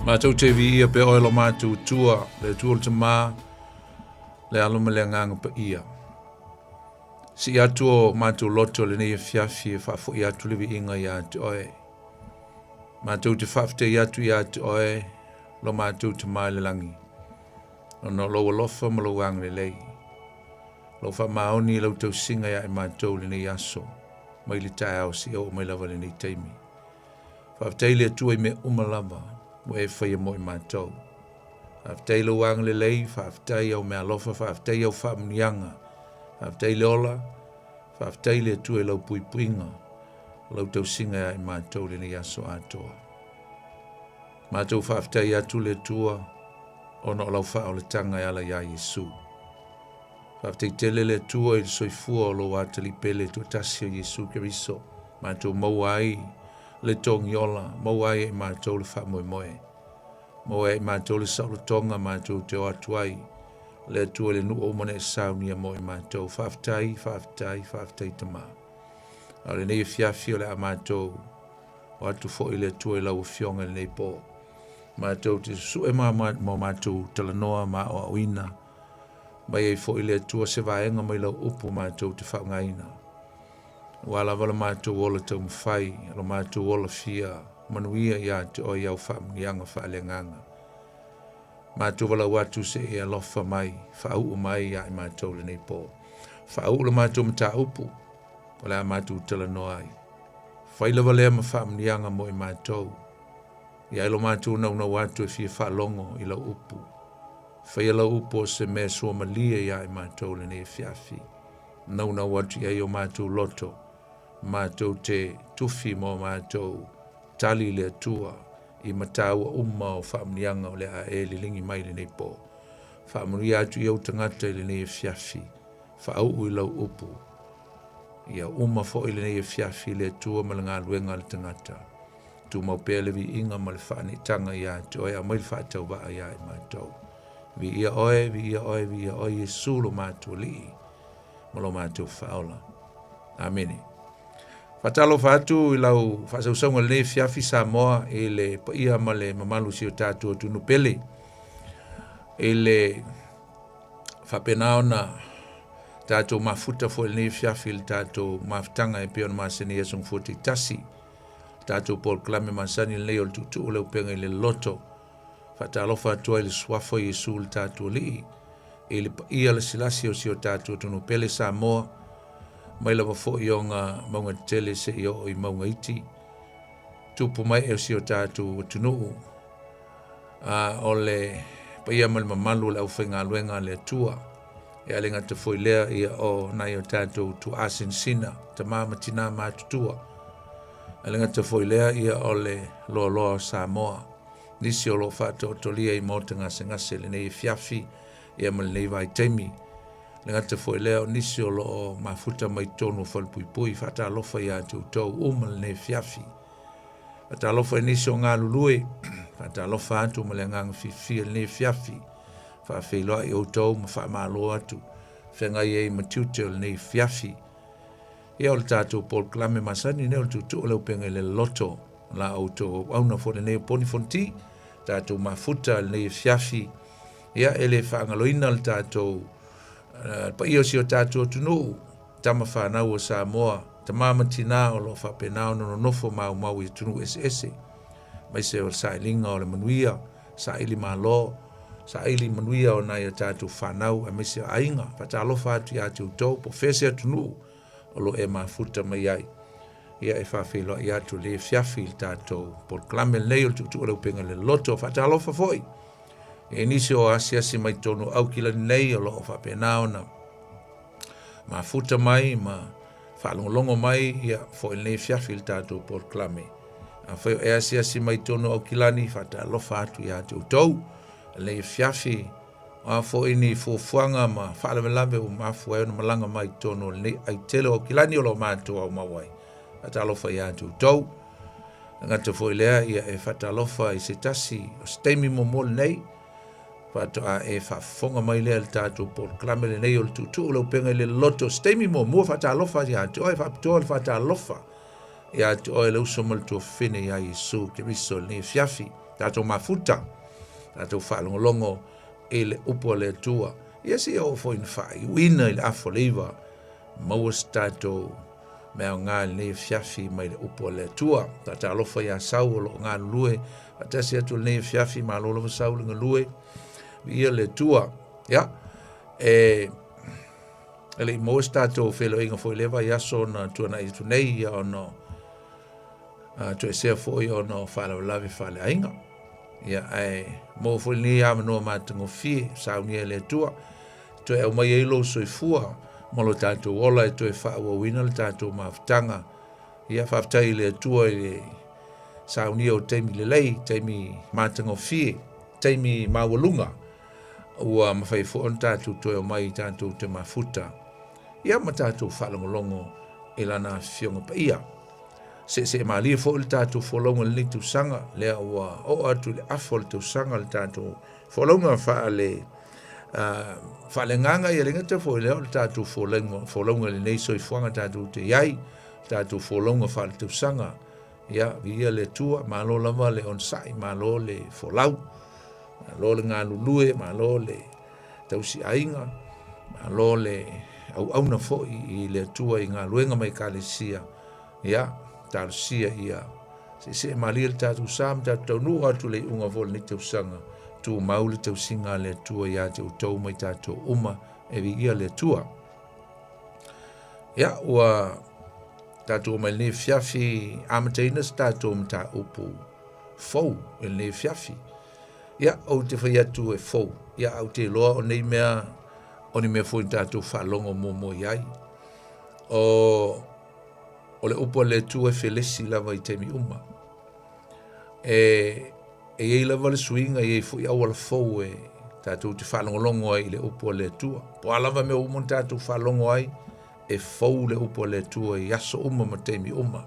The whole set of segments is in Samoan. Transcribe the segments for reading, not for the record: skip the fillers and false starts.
Matou te viia pea oe lo matou Atua, le Atua o le Tamā, le Alo ma le Agaga Paia. Sii atu o matou loto lenei afiafi e faafoi atu le viiga ia te oe. Matou te faafetai atu ia te oe lo matou Tamā i le lagi, ona o lou alofa ma lou agalelei. Lou faamaoni i lau tausiga ia i matou lenei aso, mai le taeao seia oo mai lava i lenei taimi. Faafetai i le Atua i mea uma lava ua e faia mo i matou. Faafetai i lou agalelei, faafetai i au meaalofa, faafetai i au faamanuiaga, faafetai i le ola, faafetai i le Atua i lau puipuiga, lau tausiga ia i matou i lenei aso atoa. Matou faafetai atu le Atua ona o lau faaolataga e ala iā Iesu. Faafetai tele le Atua i le soifua o lou Atalii pele toatasi o Iesu Keriso, matou maua ai le togiola, maua ai e i matou le faamoemoe, maua ai e i matou le saolotoga matou te o atu ai le Atua i le nuu uma na e saunia mo i matou. Faafetai, faafetai, faafetai Tamā. A o lenei afiafi o le a matou o atu foi le Atua i lau Afioga i lenei po. Matou te susue ma ma matou talanoa ma aoaoina mai ai foi le Atua se vaega mai lau upu matou te faaaogaina. Ua lava le matou ola taumafai, lo matou ola fia manuia ia te oe i au faamanuiaga faaleagaga. Matou valaau atu se i alofa mai, faauu mai ia i matou lenei po. Faauu le matou mataupu, o le a matou talanoa ai. Fai lava lea ma faamanuiaga mo i matou. Ia ai lo matou naunau atu e fia faalogo i lau upu. Faia lau upu o se mea suamalie ia i matou lenei afiafi. Naunau atu i ai o matou loto, matou te tufi mo matou tali i le Atua i mataua uma o faamanuiaga o le a e liligi mai lenei po. Faamanuia atu i ou tagata i lenei afiafi, faauu i lau upu. Ia uma foi lenei afiafi i le Atua ma le galuega a le tagata. Tumau pea le viiga ma le faaniitaga ia te oe, aumai le faatauvaa ia i matou. Viia oe, viia oe, viia oe, Iesu lo matou Alii ma lo matou Faaola. Amene. Faatalofa atu i lau faasausauga lenei afiafi Samoa i le paia ma le mamalu o si o tatou atunuu pele i le faapena ona tatou mafuta foi i lenei afiafi i le tatou mafutaga e pei ona masani ai aso Gafua taitasi. Tatou polokalame masani lenei o le tuutuu le upega i le loto. Faatalofa atu ai i le suafa o Iesu le tatou Alii, i le paia lasilasi o si o tatou atunuu pele Samoa, mai lava foi i ona mauga tetele seia oo i mauga iti, tupu mai e o si o tatou atunuu, a o le paia ma le mamalu o le aufaigaluega a le Atua. Ia le gata foi lea ia o nai o tatou tuaa sinasina, tama ma tina matutua. A le gata foi lea ia o le loaloa o Samoa. Nisi o lo o faataotolia i maota gasegase i lenei afiafi ia ma lenei vaitaimi. Le gata foi lea o nisi o lo o mafuta mai totonu o falepuipui, faatalofa ia te outou uma lenei afiafi. Faatalofa i nisi o galulue, faatalofa atu ma le agaga fiafia i lenei afiafi. Faafeiloai outou ma faamalo atu feagai ai ma tiute o lenei afiafi. Ia o le tatou polokalame masani nei o le tuutuu o le upega i le loto la outou auauna foi lenei o Poni Fonoti, tatou mafuta lenei afiafi. Ia e le faagaloina le tatou uh, paia o si o tatou atunuu, tama fanau o Samoa, tama ma tina o lo o faapena ona nonofo maumau i atunuu eseese, aemaise o le sailiga o le manuia, saili malo, saili manuia o nai a tatou fanau aemaise o aiga. Faatalofa atu ia te outou po o fea se atunuu o lo o e mafuta mai ai. Ia e faafeiloai atu le afiafi i le tatou polokalame lenei o le tuutuu o le upega i le loto. Faatalofa foi i nisi o asiasi mai totonu o Aukilani nei o lo o faapena ona mafuta mai ma faalogologo mai ia foi lenei afiafi i le tatou polokalame. Afai o e asiasi mai totonu o Aukilani, faatalofa atu ia te outou lenei afiafi. O a foi ni fuafuaga ma faalavelave ua mafua ai ona malaga mai totonu o lenei aitele o Aukilani o lo o matou aumau ai. Faatalofa ia te outou. E gata foi lea ia e faatalofa i se tasi o se taimi muamua lenei faatoa e faafofoga mai lea i le tatou polokalame lenei o le tuutuu o le upega i le loto. Se taimi muamua faatalofa ia te oe, faapitoa le faatalofa ia te oe le uso ma le tuafafine ia Iesu Keriso i lenei afiafi. Tatou mafuta, tatou faalogologo i le upu a le Atua. Ia seia oo foi ina faaiuina i le afa o le 9, maua se tatou mea aoga i lenei afiafi mai le upu a le Atua. Faatalofa ia Sau o lo o galulue faatasi atu i lenei afiafi, malo lava Sau le galue, viia le Atua. Ia, e e le i maua se tatou feiloaiga foi i lea vaiaso na tuanai atu nei, ia ona toesea foi ona o faalavelave faaleaiga. Ia, ae maua foi lenei avanoa matagofie, saunia e le Atua, toe aumai ai lou soifua ma lo tatou ola e toe faaauauina le tatou mafutaga. Ia, faafetai i le Atua i le saunia o taimi lelei, taimi matagofie, taimi maualuga, ua mafai foi ona tatou toe omai tatou te mafuta, ia ma tatou faalogologo i lana afifioga paia. Seesee malie foi le tatou folauga i lenei tausaga, lea ua oo atu i le afa o le tausaga le tatou folauga faale faaleagaga, ia le gata foi lea o le tatou folauga, folauga i lenei soifuaga tatou te i ai, tatou folauga faaletausaga. Ia, viia le Atua, malo lava le onosai, malo le folau, malo le galulue, malo le tausiaiga, malo le auauna foi i le Atua i galuega ma ekalesia. Ia, talosia ia seesee malie le tatou sa ma tatou taunuu atu le iuga foi o lenei tausaga, tumau le tausiga a le Atua ia te outou ma i tatou uma, e viia le Atua. Ia, ua tatou omai lenei afiafi amataina se tatou mataupu fou i lenei afiafi. Ia, ou te fai atu e fou, ia, ou te iloa o nei mea, o ni mea foi na tatou faalogo muamua i ai. O, o le upu a le Atua e felesi lava i taimi uma. E, e i ai lava le suiga, e i ai foi auala fou e tatou te faalogologo ai i le upu a le Atua. Po o a lava mea uma na tatou faalogo ai, e fou le upu a le Atua i aso uma ma taimi uma.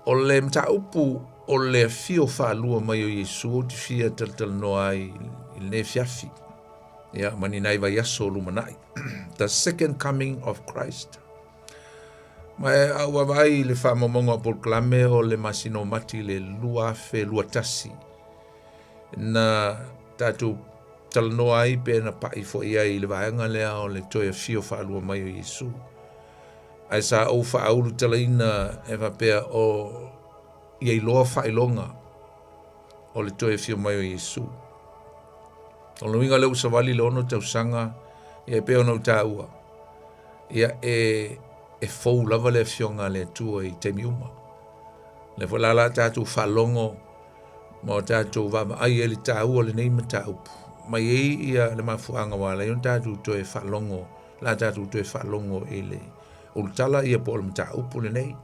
O le mataupu o le afio faalua mai o Iesu ou te fia talatalanoa ai i lenei afiafi, ia, ma ni nai vaiaso o lumanai. The second coming of Christ. Ma e a ou vaavaai i le faamaumauga o polokalame o le masina o Mati i le 2021, na tatou talanoa ai pe na pai foi ai i le vaega lea o le toe afio faalua mai o Iesu. Ae sa ou faaulutalaina e faapea o ia iloa faailoga o le toe afio mai o Iesu. O lona uiga lea ua savali le 6 tausaga, ia e pei ona ou taua, ia e, e fou lava le afioga a le Atua i taimi uma. Lea foi la la tatou faalogo ma o tatou vaavaai ai le taua o lenei mataupu, ma i ai ia le mafuaaga ua ala ai ona tatou toe faalogo, la tatou toe faalogo i le ulutala ia po o le mataupu lenei.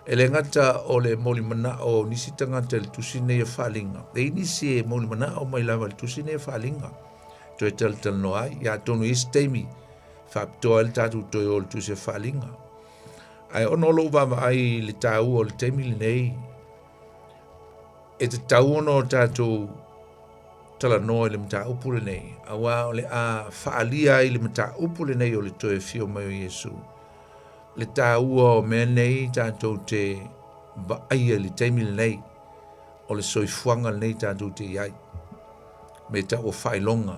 E le gata o le molimanao o nisi tagata i le tusi nei o Faaaliga, e i ai nisi e molimanao mai lava i le tusi nei o Faaaliga, toe talatalanoa ai, ia atonu i ai se taimi faapitoa ai le tatou toe o i le tusi o Faaaliga. Ae ona o lou vaavaai i le taua o le taimi lenei, e tatau ona o tatou talanoa i le mataupu lenei, aua o le a faaalia ai le mataupu lenei o le toe afio mai o Iesu, le taua o mea nei tatou te vaaia i le taimi lenei, o le soifuaga lenei tatou te i ai, me tau o faailoga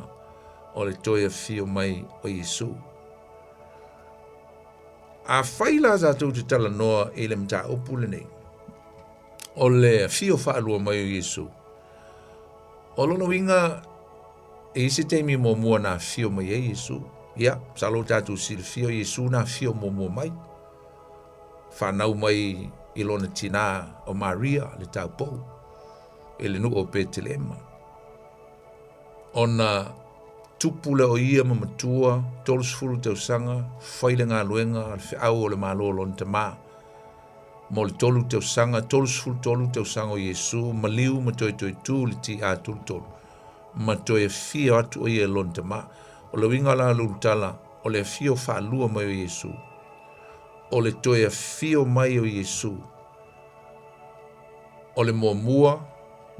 o le toe afio mai o Iesu. Afai la tatou te talanoa i le mataupu lenei, o le afio faalua mai o Iesu, o lona uiga e i ai se taimi muamua na afio mai ai Iesu. Ia, masalo ua tatou silafia o Iesu na afio muamua mai, fanau mai i lona tinā o Maria le taupou i le nuu o Petelema. Ona tupu lea o ia ma matua 30 tausaga, fai le galuega a le feau o le Malo o lona tamā. Mo le 3 tausaga, 33 tausaga o Iesu, maliu ma toetoe tu le TA 33, ma toe afio atu o ia i lona tamā. O le uiga la o le ulutala, o le afio faalua mai o Iesu, o le toe afio mai o Iesu, o le muamua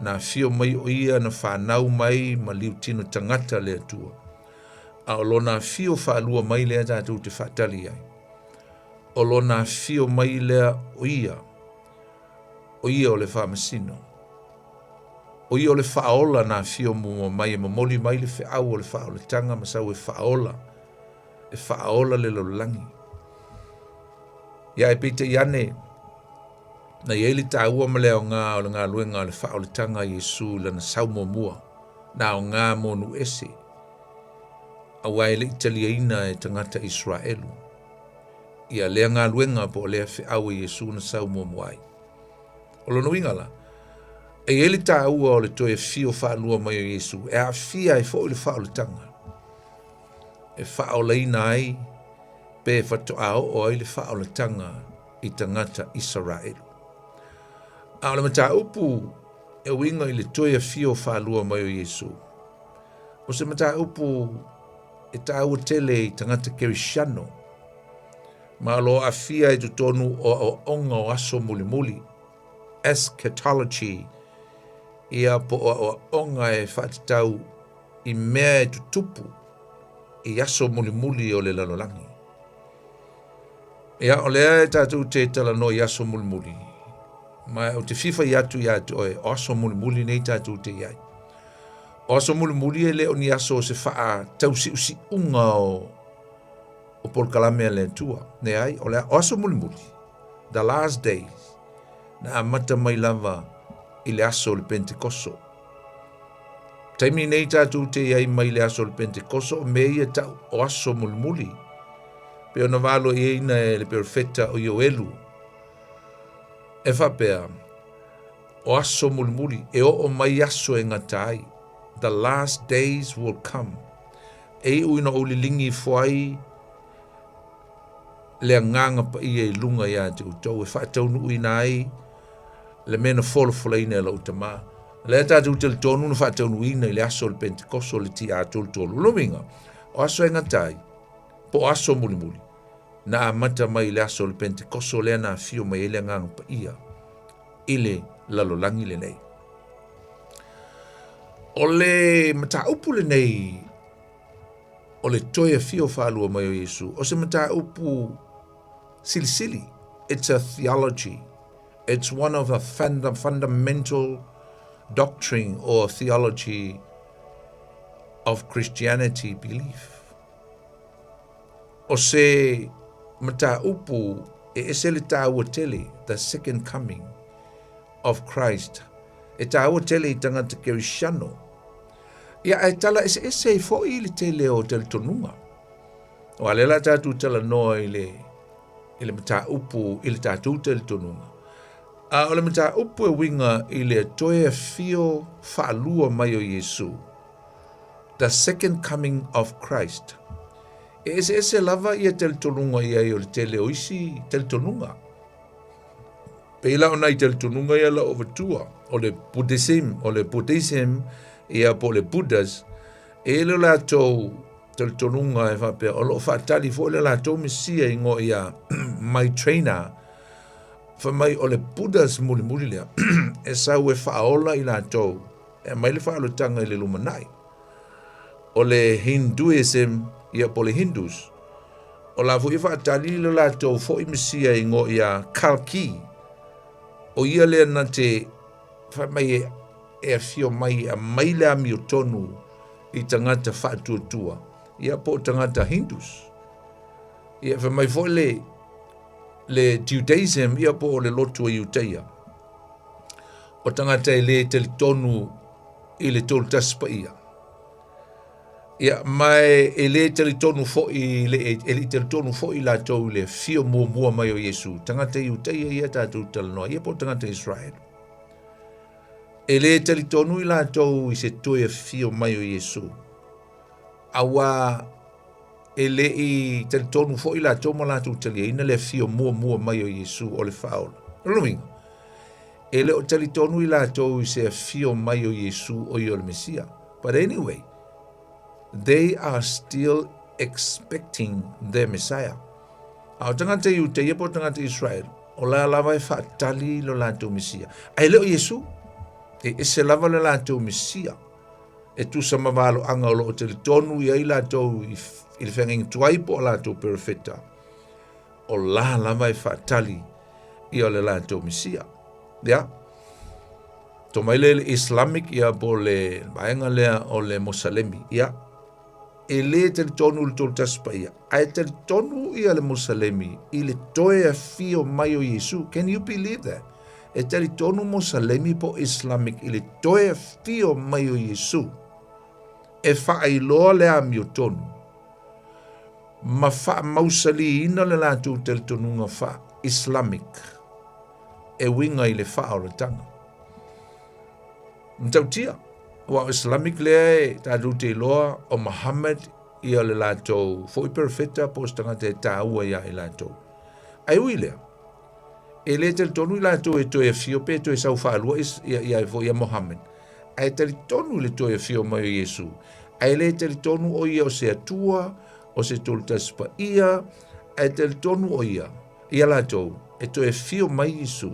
na afio mai o ia na fanau mai ma liutino tagata le Atua, a o lona afio faalua mai lea tatou te faatali ai, o lona afio mai lea o ia, o ia o le faamasino. O ia o le Faaola na afio muamua mai e momoli mai le feau o le faaolataga ma sau e faaola, e faaola le lalolagi. Ia ae peitai ane, na i ai le taua ma le aoga o le galuega o le faaolataga a Iesu i lana sau muamua, na aoga mo nuu ese, aua e le i taliaina e tagata Iseraelu ia lea galuega po o lea feau a Iesu na sau muamua ai. O lona uiga la, e i ai le taua o le toe afio faalua mai o Iesu e aafia ai foi le faaolataga, e faaolaina ai pe faatoa oo ai le faaolataga i tagata Isaraelu. A o le mataupu e uiga i le toe afio faalua mai o Iesu, o se mataupu e taua tele i tagata Kerisiano, ma o lo o aafia i totonu o aoaoga o aso mulimuli, eschatology, ia po o aoaoga e faatatau i mea e tutupu i aso mulimuli o le lalolagi. Ia, o lea e tatou te talanoa i aso mulimuli, ma ou te fia fai atu ia te oe, o aso mulimuli nei tatou te i ai. O aso mulimuli e le o ni aso o se faatausiusiuga o, o polokalame a le Atua. Leai, o, le, o aso mulimuli, the last days, na amata mai lava i le aso o le Pentekoso. Taimi nei tatou te i ai mai le aso o le Pentekoso, o mea ia tau o aso mulimuli. Pe ona valo i eina e le perofeta o Ioelu. E faapea, o aso mulimuli, e oo mai aso e gata ai. The last days will come. E iu ina ou liligi ifo ai le agaga paia i luga ia te outou e faataunuuina ai le mea na folafolaina e lou Tama. O lea tatou talitonu na faataunuuina i le aso o le Pentekoso le TA 33. O lona uiga, o aso e gata ai, po o aso mulimuli, na amata mai i le aso o le Pentekoso lea na afio mai ai le Agaga Paia i le lalolagi lenei. O le mataupu lenei o le toe afio faalua mai o Iesu, o se mataupu silisili. It's a theology. It's one of the fundamental doctrine or theology of Christianity belief. O se mataupu e ese le tāua tele, the second coming of Christ. E tāua tele i tangata Kerisiano. Ia, ae tala eseese ai foi le tele o talitonuga. Aua lea la tatou talanoa i le, i le mataupu i le tatou talitonuga. A o le mataupu e uiga i le toe afio faalua mai o Iesu, the second coming of Christ, e eseese lava ia talitonuga i ai o le tele o isi talitonuga. Pei la o nai talitonuga ia lau avatua, o le Buddhism, o le Buddhism, ia po o le Buddhas, e le latou talitonuga e faapea, o lo o faatali foi le latou Mesia i ngoa ia Maitreya, fai mai o le Buddhas mulimuli lea, e sau e faaola i latou, e aumai le faaolataga i le lumanai. O le Hinduism, ia po o le Hindus, o la foi e faatali le latou foi Mesia i ngoa ia Kalki, o ia lea na te fai mai e, e afio mai e aumai le amiotonu i tagata faatuatua, ia po o tagata Hindus. Ia fai mai foi le, le Judaism, ia po o le lotu o Iutaia. O tagata e le talitonu i le Tolutasi Paia. Ia, ma e le talitonu foi, e le i talitonu foi latou i le afio muamua mai o Iesu, tagata Iutaia ia tatou talanoa, ia po o tagata Israel. E le talitonu i latou i se toe afio mai o Iesu, aua e le i talitonu foi latou ma latou taliaina le afio muamua mai o Iesu o le Faaola. O lona uiga, e le o talitonu i latou i se afio mai o Iesu o ia o le Mesia. But anyway, they are still expecting their Messiah. A o tagata Iutaia po o tagata Israel, o la lava e faatali lo latou Mesia. Ae le o Iesu, e ese lava le latou Mesia. E tusa ma valoaga o lo o talitonu i ai latou i, i le feagaiga tuai po o latou perofeta. O la lava e faatali ia o le latou Mesia. Ia. Tomai lea i le Islamic ia po o le vaega lea o le Mosalemi. Ia, e lē talitonu i le Tolu Tasi Paia, ae talitonu ia le Mosalemi i le toe afio mai o Iesu. Can you believe that? E talitonu Mosalemi po o Islamic i le toe afio mai o Iesu e faailoa le amiotonu ma faamausaliina le latou talitonuga faa-Islamic e uiga i le faaolataga. Matautia, aua o Islamic lea e tatou te iloa o Muhammad ia le latou foi perofeta po o se tagata e taua ia i latou. Ae ui lea, e le talitonu i latou e toe afio pe toe sau faalua ia, ia foi ia Muhammad. Ae talitonu i le toe afio mai o Iesu. Ae le talitonu o ia o se Atua, o se Tolu Tasi Paia, ae talitonu o ia, ia latou, e toe afio mai Iesu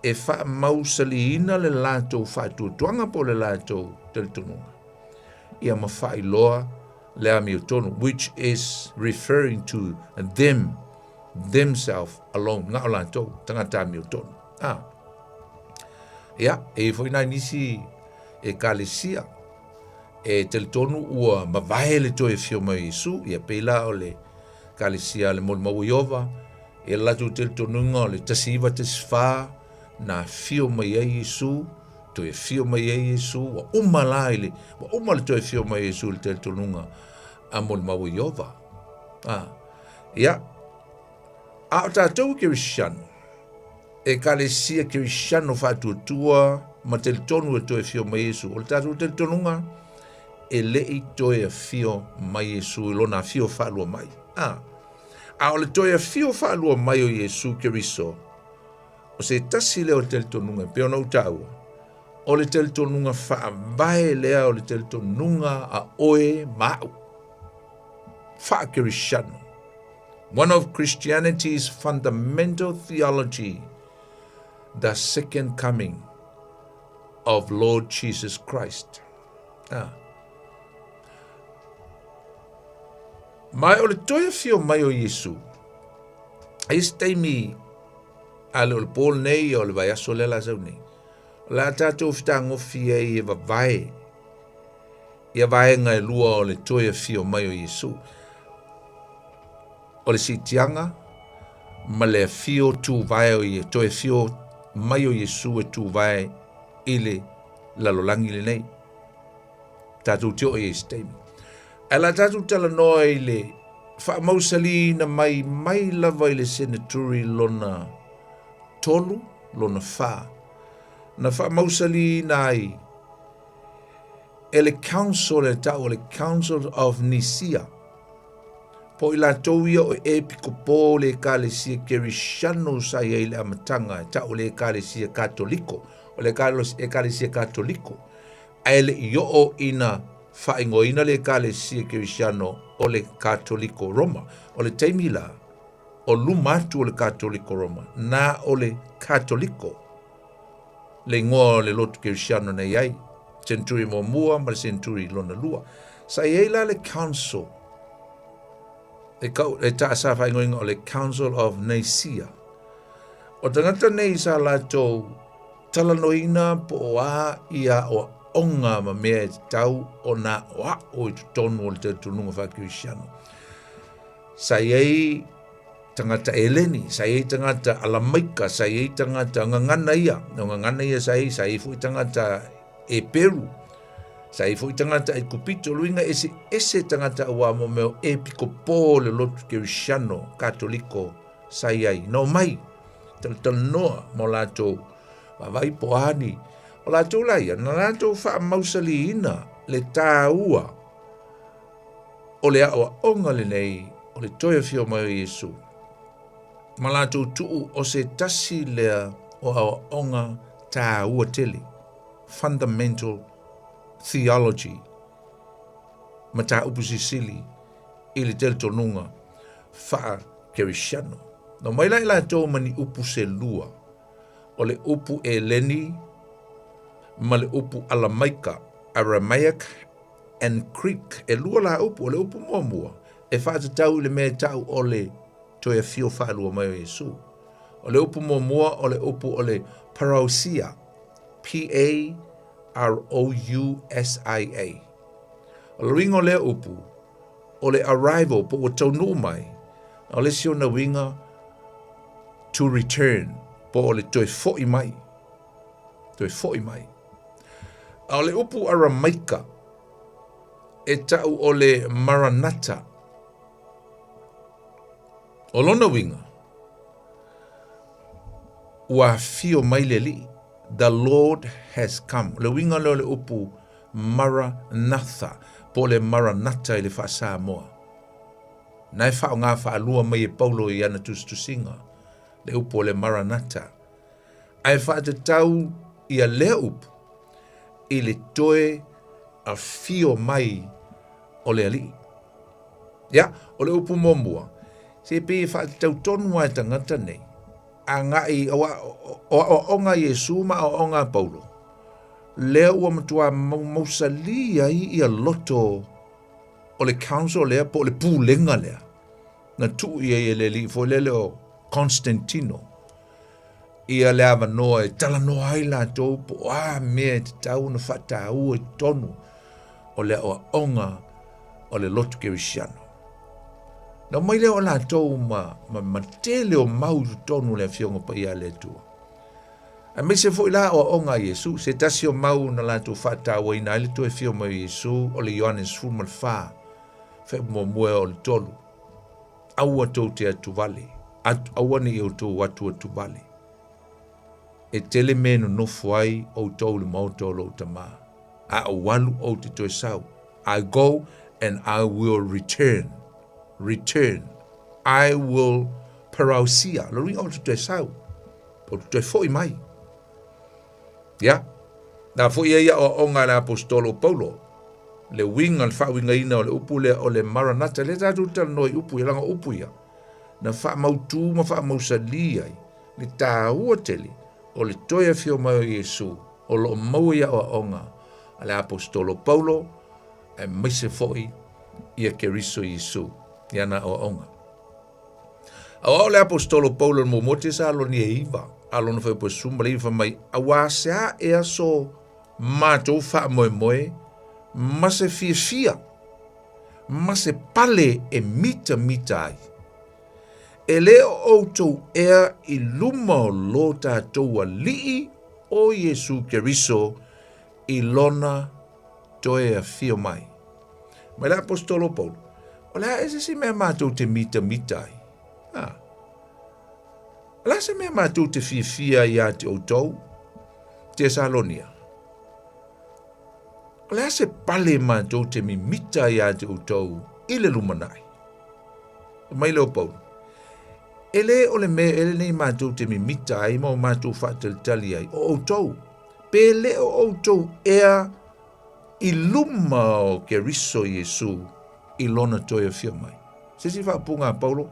e faamausaliina le latou faatuatuaga po o le latou talitonuga, ia ma faailoa le amiotonu, which is referring to them, themselves alone, na o latou, tagata amiotonu. Ah. Ia, e i foi nai nisi ekalesia e talitonu ua mavae le toe afio mai o Iesu, ia pei la o le ekalesia a le Molimau o Ieova, e latou talitonuga o le 1914 na afio mai ai Iesu, toe afio mai ai Iesu, ua uma la i le, ua uma le toe afio mai o Iesu i le talitonuga a Molimau o Ieova. Ah, ia, a o tatou Kerisiano, Ekalesia Kerisiano faatuatua ma talitonu e toe afio mai Iesu. O le tatou talitonuga, e le i toe afio mai Iesu i lona afio faalua mai. Ah, a o le toe afio faalua mai o Iesu Keriso, o se tasi lea o talitonuga e pei ona ou taua, o le talitonuga faavae lea o le talitonuga a oe ma au. Faa-Kerisiano. One of Christianity's fundamental theology, the second coming of Lord Jesus Christ. Ah. Mai o le toe afio mai o Iesu, e isi taimi a le o le pō lenei o le vaiaso lea la sau nei, o le a tatou fetagofi ai e vavae ia vaega e lua o le toe afio mai o Iesu. O le siitiaga ma le afio tuvae o ia, toe afio mai o Iesu e tuvae i le lalolagi lenei. Tatou te oo i ai se taimi. Ae la tatou talanoa i le faamausaliina mai mai lava i le seneturi lona tolu, lona fa, na faamausaliina ai e le council e tau o le Council of Nicaea, po o i latou ia o epikopo o le Ekalesia Kerisiano sa i ai i le amataga e tau o le Ekalesia Katoliko, o le Ekalesia Katoliko, ae le i oo ina faaigoaina le Ekalesia Kerisiano o le Katoliko Roma. O le taimi la, o luma atu o le Katoliko Roma, na o le Katoliko le igoa o le lotu Kerisiano na i ai, century muamua ma le century lona lua. Sa i ai la le council, e, kau, e ta, sa faaigoaina o le Council of Nicaea. O tagata nei sa latou talanoaina po o a ia aoaoga ma mea e tatau ona aoao i totonu o le talitonuga faa-Kerisiano. Sa i ai tagata Eleni, sa i ai tagata Alamaika, sa i ai tagata gagana ia, o gagana ia sa i ai, sa i ai foi tagata Eperu, sa i ai foi tagata Aikupito, o luiga eseese tagata aua mo mea o epikopo le lotu Kerisiano, Katoliko, sa i ai. Na omai, talatalanoa ma o latou vaavaai po o a ni, o latou la ia, na latou faamausaliina le taua o le aoaoga lenei o le toe afio mai o Iesu, ma latou tuu o se tasi lea o aoaoga taua tele, fundamental theology, mataupu sisili i le talitonuga faa-Kerisiano. Na omai la i latou ma ni upu se lua, o le upu Eleni ma le upu Alamaika, Aramaic and Greek. E lua la upu, o le upu muamua e faatatau i le mea e tau o le toe afio faalua mai o Iesu. O le upu muamua o le upu o le parousia. P-A-R-O-U-S-I-A. O le uiga o lea upu, o le arrival, po ua taunuu mai, a o le isi ona uiga, to return, po o le toe fo'i mai. Toe fo'i mai. A o le upu Aramaika, e ta'u o le Maranata. O lona uiga, ua afio mai le Alii, the Lord has come. O le uiga lea o le upu Maranatha, po o le Maranata i le faa-Samoa. Na e faaaoga faalua mai e Paulo i ana tusitusiga, le upu o le Maranata. Ae faatatau ia lea upu i le toe afio mai o le Alii. Ia, o le upu muamua, se pei e faatatau tonu lava e tagata nei, agai, o aoaoga a Iesu ma aoaoga a Paulo, lea ua matua maumausali ai ia loto o le council lea po o le pulega lea na tuu i ai e le alii foi lele o Constantino ia le avanoa e talanoa ai latou po o a mea e tatau ona faataua i totonu o le aoaoga o le lotu kerisiano. Na omai lea o latou ma, ma, ma tele o mau i totonu o le Afioga Paia a le Atua. Aemaise foi la aoaoga a Iesu, se tasi o mau na latou faatauaina ai le toe afio mai o Iesu o le Ioane 14, fuaiupu muamua o le tolu. Aua tou te atuvale, atu, aua ne i outou atuatuvale. E tele mea e nonofo ai outou i le maota o lou Tama. A ou alu ou te toe sau. I go and I will return. Return. I will parousia. Lo uiga ou te toe sau. Ou te toe fo'i mai. Ia. Na fo'i ai aoaoga a le aposetolo o Paulo. Le uiga, le faauigaina o le upu lea o le Maranata. Lea tatou te talanoa i upu ia, leaga o upu ia na faamautū ma faamausalī ai le tāua tele o le toe afio mai o Iesu o lo o maua i aoaoga a le aposetolo Paulo aemaise foi ia Keriso Iesu i ana aoaoga. Aoao le aposetolo Paulo i le muamua Tesalonia 9, a lona fuaiupu e 19 fai mai, Auā se a ea so matou faamoemoe ma se fiafia ma se pale e mitamita ai, e lē o outou ea i luma o lo tatou Alii o Iesu Keriso i lona toe afio mai. Mai le aposetolo Paulo, o le a ea se isi mea matou te mitamita ai? A. O le a se mea matou te fiafia ai iā te outou, Tesalonia? O le a se pale matou te mimita ai iā te outou i le lumanai? Fai mai lea o Paulo, E lē o le mea ea lenei matou te mimita ai ma o matou faatalitali ai, o outou, pe lē o outou ea i luma o Keriso Iesu i lona toe afio mai. Se isi faaupuga a Paulo,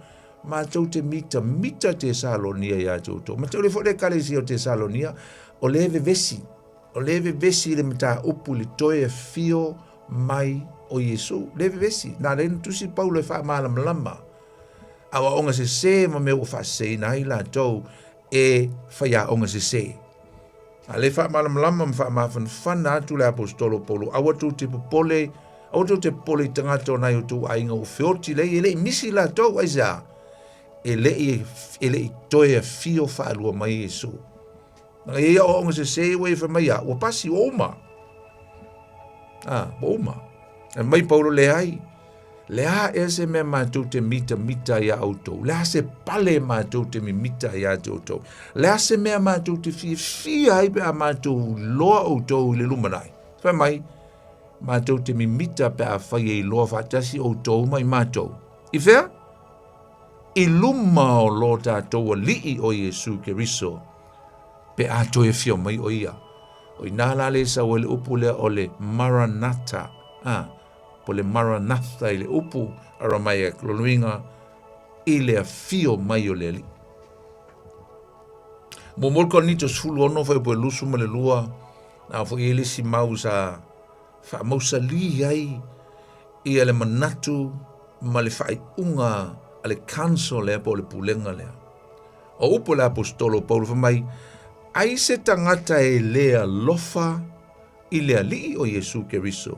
matou te mitamita Tesalonia iā te outou. Ma te ule foi le ekalesia o Tesalonia, o lea e vevesi, O lea e vevesi i le mataupu i le toe afio mai o Iesu. Lea e vevesi. Na ala ai ona tusi Paulo e faamalamalama aoaoga sesē ma mea ua faaseseina ai latou e faiaoga sesē. A lea e faamalamalama ma faamafanafana atu le aposetolo Paulo, aua tou te popole, aua tou te popole i tagata o nai o outou aiga ua feoti lei, e le i misi latou, aisea? E le i, e le i toe afio faalua mai Iesu. Leaga e i ai aoaoga sese ua e fai mai a, ua pasi, ua uma. A, ua uma. E mai Paulo, leai. Le a ea se mea matou te mitamita ai iā outou. Le a se pale matou te mimita ai iā te outou. Le a se mea matou te fiafia ai pe a matou iloa outou i le lumanai. Fai mai, matou te mimita pe afai e iloa faatasi outou ma i matou. I fea? I luma o lo tatou Alii o Iesu Keriso, pe a toe afio mai o ia. O inā la le sau ai le upu lea o le Maranatha, a, po le Maranatha i le upu Aramaic, lona uiga, i le afio mai o le Alii. Muamua le Korinito 16 fuaiupu e 22, na foi i ai le isi mau sa faamausalī ai ia le manatu ma le faaiuga a le council lea po o le pulega lea. O upu a le aposetolo o Paulo fai mai, Ai se tagata e lē alofa i le Alii o Iesu Keriso,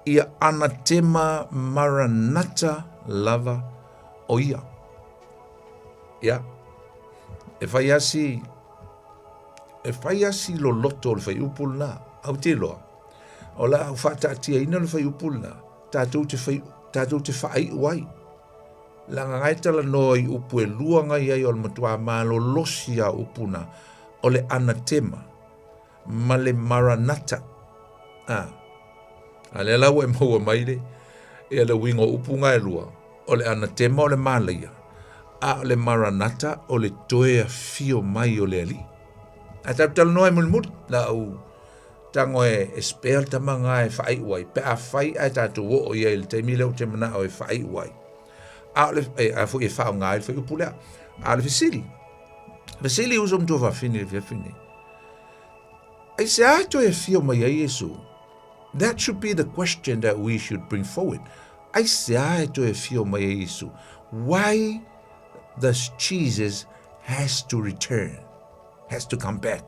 ia anatema Maranata lava o ia. Ia, e fai asi, e fai asi loloto o le fuaiupu lena, ae ou te iloa, o le a ou faataatiaina le fuaiupu lena, tatou te fai, tatou te faaiu ai. Leaga na e talanoa i upu e lua na i ai o le matua malolosi lava o upu na, o le anatema ma le maranata. A, a lea la ua e maua mai le, ia le uiga o upu na e lua, o le anatema o le malaia, a o le maranata o le toe afio mai o le Alii. Ae tatou talanoa ai mulimuli, la ou tago e, e spare le tama na e faaiu ai, pe afai ae tatou oo i ai i le taimi lea ou te manao e faaiu ai. A o le, e, a foi e faaaoga ai le fuaiupu lea. A o le fesili, fesili uso ma tuafafine i le afiafi lenei. Aisea e toe afio mai ai Iesu? That should be the question that we should bring forward. Aisea e toe afio mai ai Iesu? Why does Jesus has to return? Has to come back?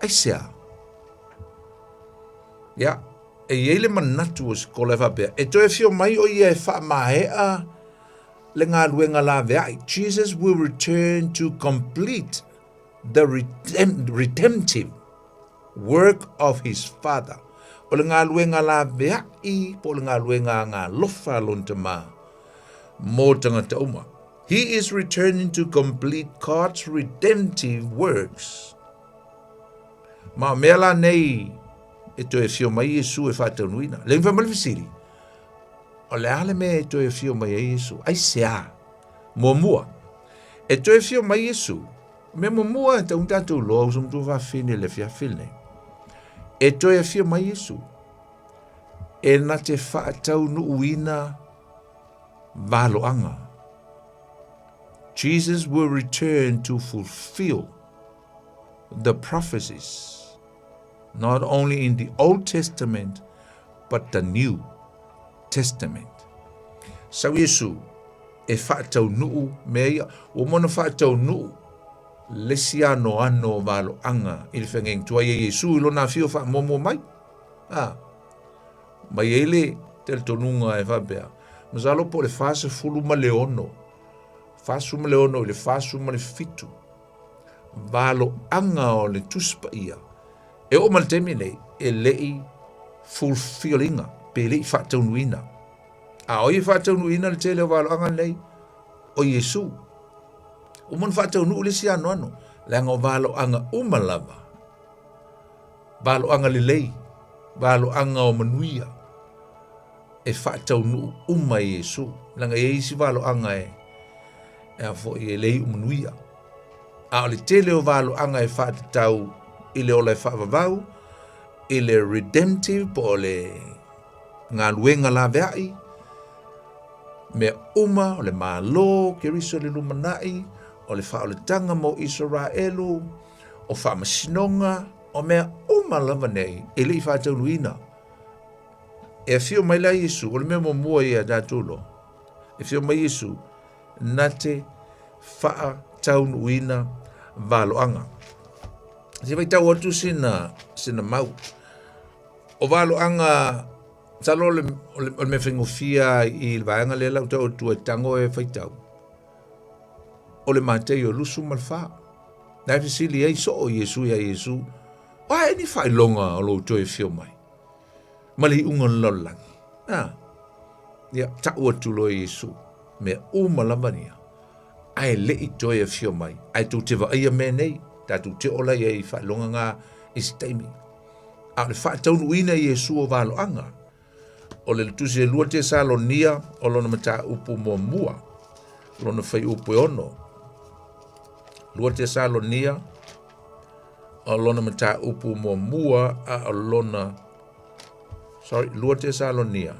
Aisea? Ia, e i ai le manatu o se kola e faapea, e toe afio mai o ia e faamaea le galuega laveai. Jesus will return to complete the redemptive work of his Father. O le galuega laveai po o le galuega agalofa a lona Tama mō tagata uma. He is returning to complete God's redemptive works. Ma o mea la nei e toe afio mai Iesu e faataunuina. Le fai mai le fesili, o le a le mea e toe afio mai ai Iesu? Aisea? Muamua, e toe afio mai Iesu, mea muamua e tatau ona tatou iloa uso ma tuafafine i le afiafi lenei. E toe afio mai Iesu, e na te faataunuuina valoaga. Jesus will return to fulfill the prophecies, not only in the Old Testament, but the New Testament. Sau Iesu e faataunuu mea ia, ua uma ona faataunuu le isi anoano o valoaga i le feagaiga tuai e Iesu i lona afio faamuamua mai. A, ma i ai le talitonuga e faapea, masalo po o le 46, 46 i le 47 valoaga o le Tusi Paia e oo mai le taimi nei e le i fulfill ina pe le i faataunuuina. A o ai e faataunuuina le tele o valoaga nei? O Iesu. Uma ona faataunuu le isi anoano, leaga o valoaga uma lava, valoaga lelei, valoaga o manuia, e faataunuu uma e Iesu. Leaga e i ai isi valoaga e, e a foi, e le iu manuia. A o le tele o valoaga e faatatau i le ola e faavavau, i le redemptive po o le galuega laveai, mea uma o le Malo, Keriso i le lumanai, o le faaolataga mo Isaraelu, o faamasinoga, o mea uma lava nei e le i faataunuuina. E afio mai la Iesu, o le mea muamua ia tatou iloa, e afio mai Iesu na te faataunuuina valoaga. Se faitau atu sina, sina mau. O valoaga, masalo o le, o le, o le mea faigofie i le vaega lea lau tau atu e tago e faitau. O le Mataio 24. Na e fesili ai soo Iesu ia Iesu, o a ea ni faailoga o lou toe afio mai? Ma le iuga o le lalolagi. A, ia, tau atu loa e Iesu, mea uma lava ia, ae le i toe afio mai, ae tou te vaaia mea nei, tatou te oo la i ai i faailoga na i se taimi. A o le faataunuuina e Iesu o valoaga, o le Tusi e 2 Tesalonia o lona mataupu muamua, lona fuaiupu e 6. 2 Tesalonia o lona mataupu muamua a o lona sorry 2 Tesalonia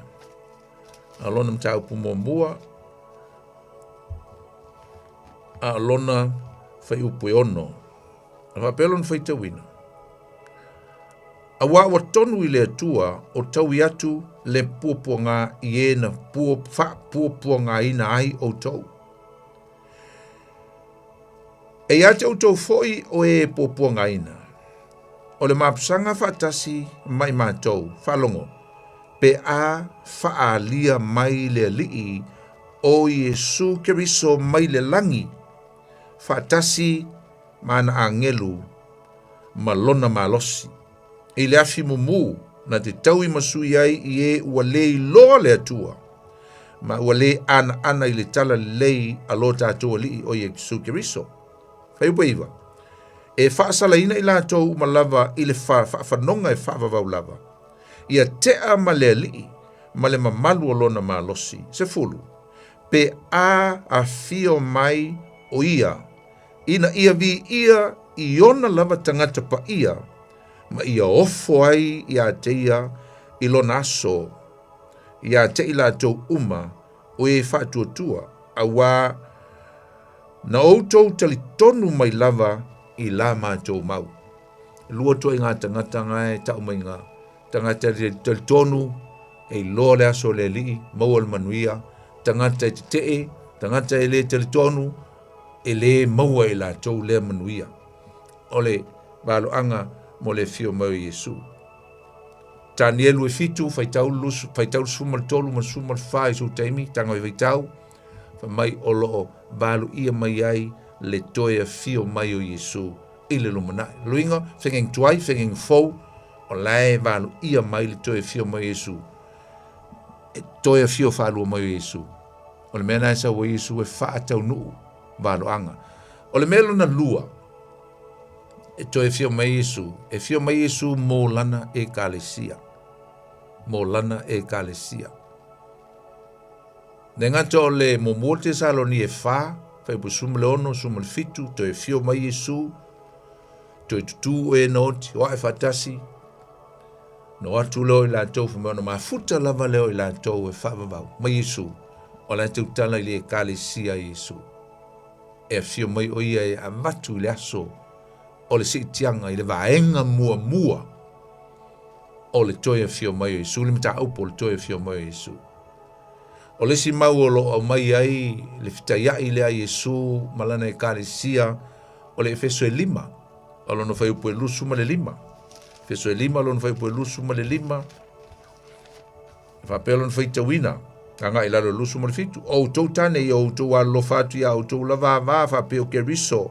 a lona mataupu muamua a o lona fuaiupu e 6. E faapea lona faitauina, Auā ua tonu i le Atua o taui atu le puapuaga i e na faapuapuagaina ai outou. E ia te outou foi o e puapuagaina, o le mapusaga faatasi ma i matou, faalogo, pe a faaalia mai le Alii o Iesu Keriso mai le lagi, faatasi ma ana agelu ma lona malosi, i le afi mumu na te tauimasui ai i e ua le iloa le Atua, ma ua le anaana i le tala lelei a lo tatou Alii o Iesu Keriso. Fuaiupu e 9. E faasalaina i latou uma lava i le faafanoga e faavavau lava, ia tea ma le Alii ma le mamalu o lona malosi. 10. Pe a afio mai o ia, ina ia viia i ona lava tagata paia, ma ia ofo ai ia te ia i lona aso, ia te i latou uma o e faatuatua, auā na outou talitonu mai lava i la matou mau. Lua ituaiga tagata na e tau mai iina. Tagata e talitonu, e iloa le aso o le Alii, maua le manuia. Tagata e tetee, tagata e le talitonu, e le maua e latou lea manuia. O le valoaga mo le afio mai o Iesu. Tanielu e 7, faitau faitau 13 ma 14 i sou taimi, taga e faitau, fai mai o loo valoia mai ai le toe afio mai o Iesu i le lumanai. Luiga, fegeng tuai, fegeng fou, o la e valoia mai le toe afio mai o Iesu. E toe afio faalua mai o Iesu. O le mea na e sau ai Iesu e faataunuu valoaga. O le mea lona lua, e toe afio mai Iesu, e afio mai Iesu mo lana ekalesia. Mo lana ekalesia. Le gata o le muamua Tesaloni e 4, fuaiupu 16, 17, toe afio mai Iesu, toe tutū e na oti, o ae faatasi, na o atu lea o i latou, fai mai ona mafuta lava lea o i latou e faavavau mai Iesu, o la e tautala i le ekalesia a Iesu. E afio mai o ia e avatu i le aso o le siitiaga i le vaega muamua o le toe afio mai o Iesu, le mataupu o le toe afio mai o Iesu. O le isi mau o lo o aumai ai le fetaiai lea a Iesu ma lana ekalesia o le Efeso e 5, o lona fuaiupu e 25. Efeso e 5, lona fuaiupu e 25, e faapea lona faitauina, agai i lalo i le 27, o outou tane ia outou alolofa atu ia outou lava ava faapea o Keriso,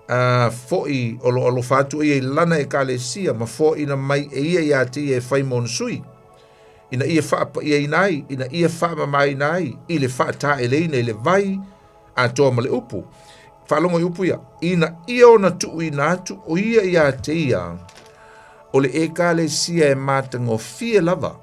a foi o lo alofa atu ia i lana ekalesia ma foaina mai e ia ia te ia e fai mo ona sui, ina ia faapaiaina ai, ina ia faamamaina ai i le faataeleina i le vai atoa ma le upu. Faalogo i upu ia, ina ia ona tuuina atu o ia ia te ia, o le ekalesia e matagofie lava,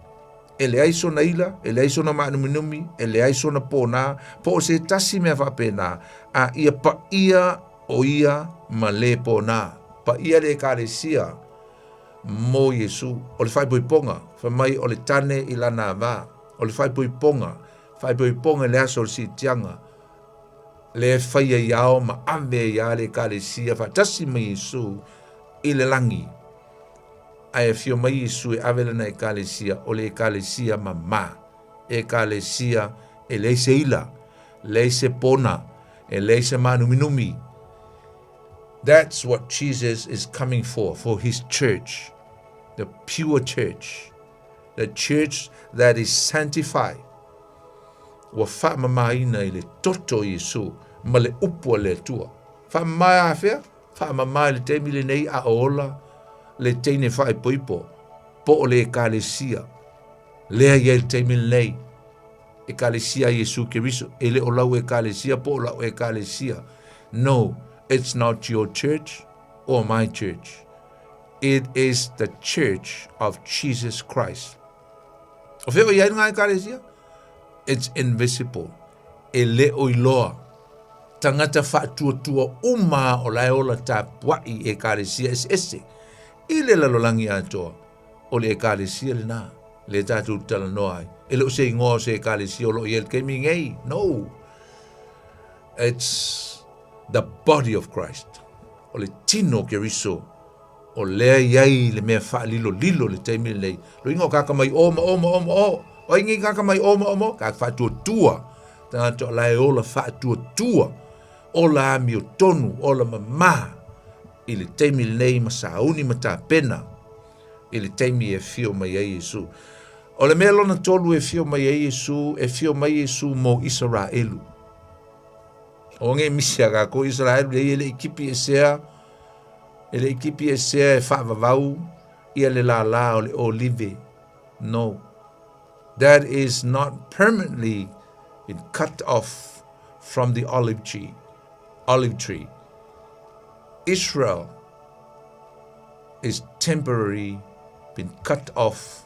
e leai sona ila, e leai sona maanuminumi, e leai sona pōnā, po o se tasi mea faapena, a ia paia o ia ma le pōnā. Paia le ekalesia mo Iesu, o le faaipoipoga, fai mai o le tane i lana ava, o le faaipoipoga, faaipoipoga i le aso o le siitiaga, le e faia i ao ma ave ai a le ekalesia faatasi ma Iesu i le lagi. Ae afio mai Iesu e ave lana ekalesia, o le ekalesia mama, ekalesia e leai se ila, leai se pona, e leai se maanuminumi. That's what Jesus is coming for his church, the pure church, the church that is sanctified. Ua faamamaina i le toto o Iesu ma le upu a le Atua. Faamama afea? Faamama i le taimi lenei a o ola le teine faaipoipo po o le ekalesia. Lea i ai le taimi lenei. Ekalesia a Iesu Keriso. E le o lau ekalesia po o lau ekalesia. No, it's not your church or my church. It is the church of Jesus Christ. O fea o i ai ngā ekalesia? It's invisible. E le o iloa. Tagata faatuatua uma o la e ola tapuai i ekalesia eseese. I le lalolagi atoa. O le ekalesia lena, le tatou talanoa ai. E le o se igoa o se ekalesia o lo o i ai le taimi nei. No. It's the body of Christ. O le tino o Keriso, o lea i ai le mea faalilolilo le taimi lenei. Loiga o kaka mai o ma o ma o ma o. O ai nei kaka mai o ma o ma o. Kaka faatuatua. Tagata o la e ola faatuatua. Ola amiotonu, ola mamā i le taimi lenei ma sauni ma tapena i le taimi e afio mai ai Iesu. O le mea lona tolu e afio mai ai Iesu, e afio mai Iesu mo Isaraelu. O nge misi a kākou Isaraelu le ia le i kipi esea, e le i kipi esea e faavavau ia le lālā o le olive. No. That is not permanently been cut off from the olive tree. Olive tree. Israel is temporarily been cut off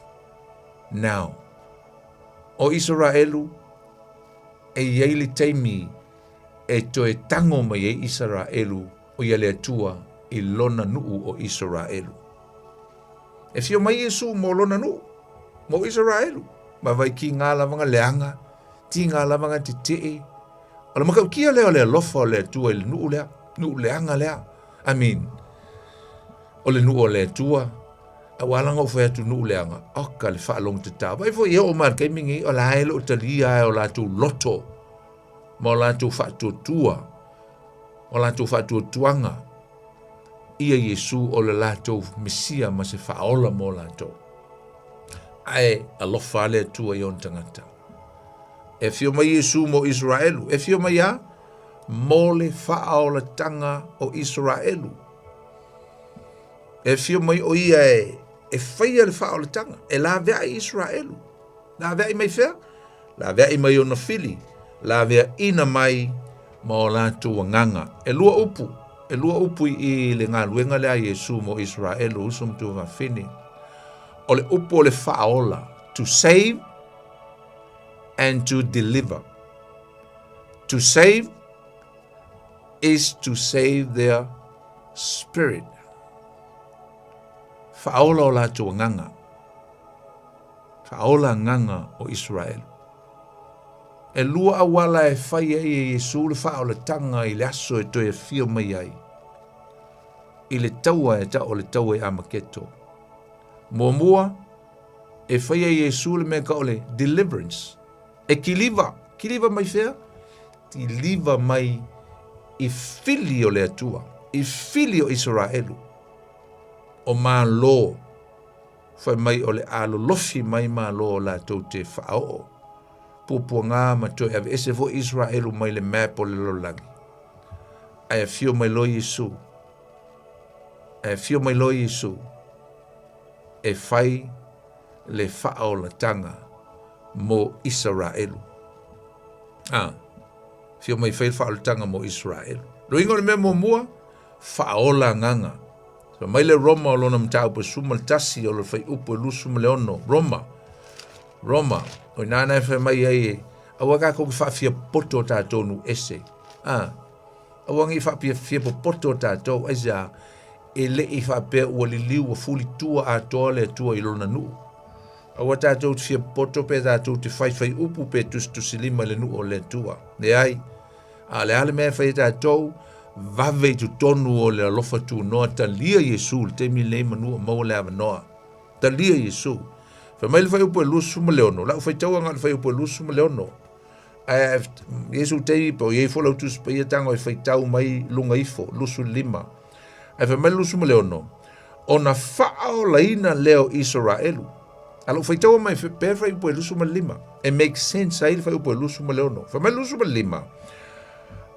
now. O Isaraelu, e i ai le taimi e toe tango mai ai Isaraelu o ia le Atua i lona nuu o Isaraelu. E fio mai Iesu mo lona nuu, mo Isaraelu, ma vai ki ngā lavanga leanga, ti ngā lavanga te tee. O le makaukia lea o le alofa o le Atua i le nuu lea, nuu leanga lea. I mean, o le nuu o le Atua, a ua ala ona ou fai atu nuu leaga, oka le faalogo tatao. Vaai foi e oo mai i le taimi lenei, o la e le o talia e o latou loto ma o latou faatuatua, o latou faatuatuaga ia Iesu o le latou Mesia ma se faaola mo latou. Ae alofa le Atua i ona tagata. E afio mai Iesu mo Israelu. E afio mai a? Mo le faaolatanga o Israelu. E afio mai o ia e, e faia le faaolataga, e laveai Israelu. Laveai mai fea? Laveai mai ona fili, laveaina mai ma o latou agaga. E lua upu, e lua upu i i le galuega lea a Iesu mo Israelu, uso ma tuafafine. O le upu o le faaola, to save and to deliver. To save is to save their spirit. Faaola o latou agaga. Faaola agaga o Israel. E lua auala e fai ai e Iesu le faaolataga i le aso e toe afio mai ai. I le taua e tau o le taua i Amaketo. Muamua, e fai e Iesu le mea ka o le deliverance. E kiliva, kiliva mai fea? Kiliva mai i fili o le Atua, i fili o Isaraelu, o Malo, fai mai o le a lolofi mai Malo o latou te faaoo. Puapuaga ma toe aveese foi Isaraelu mai le map o le lalolagi. Ae afio mai loa Iesu, ae afio mai loa Iesu e fai le faaolataga mo Isaraelu. A, fio mai fai le faaolataga mo Isaraelu. Luiga o le mea muamua, faaola agaga. Fai mai le Roma o lona mataupu e 11 o le fuaiupu e 26, Roma, Roma, o i nāna e fai mai ai e, aua kākou ke faafiapoto o tātou nuu ese. A, aua ngi faafiapoto popoto o tātou, aisea, e le i faapea ua liliu ua fulitua atoa le Atua i lona nuu. Aua tātou te fiapoto pe tātou te whaiwhai upu pe tusitusilima i le nuu o le Atua. Leai, a o le a le mea e fai e tātou, vave i totonu o le alofa tunoa, talia Iesu le taimi lenei manu o maua le avanoa. Talia Iesu. Fai mai le fuaiupu e 26, lau faitaua nga le fuaiupu e 26, ae Iesu taimi pe o iai fo lau Tusi Paia tago e faitau mai luga ifo, 25. Ae fai mai le 26, ona faaolaina lea o Isaraelu. A lou faitaua mai pea le fuaiupu e 25, e make sense ai le fuaiupu e 26. Fai mai le 25,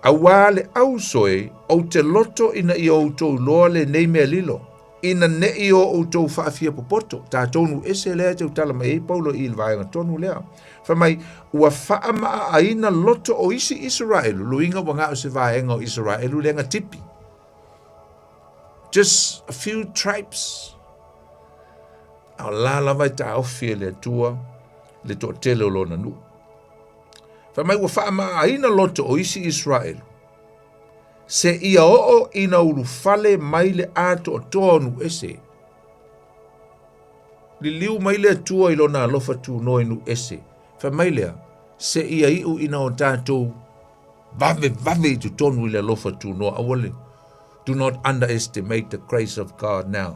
Auā le ausoe, ou te loto ina ia outou iloa lenei mea lilo, ina ne i o outou faafia popoto, tatou nuu ese lea e tautala mai ai Paulo i le vaega tonu lea. Fai mai, ua faamaa-aina loto o isi Isaraelu, luiga ua gao se vaega o Isaraelu lea na tipi. Just a few tribes. A o la lava e taofi e le Atua le toatele o lona nuu. Fai mai ua faamaa-aina loto o isi Isaraelu, seia oo ina ulufale mai le atoatoa o nuu ese. Liliu mai le Atua i lona alofa tunoa i nuu ese. Fai mai lea, seia iu ina o tatou vavevave i totonu i le alofa tunoa. Aua le, do not underestimate the grace of God now.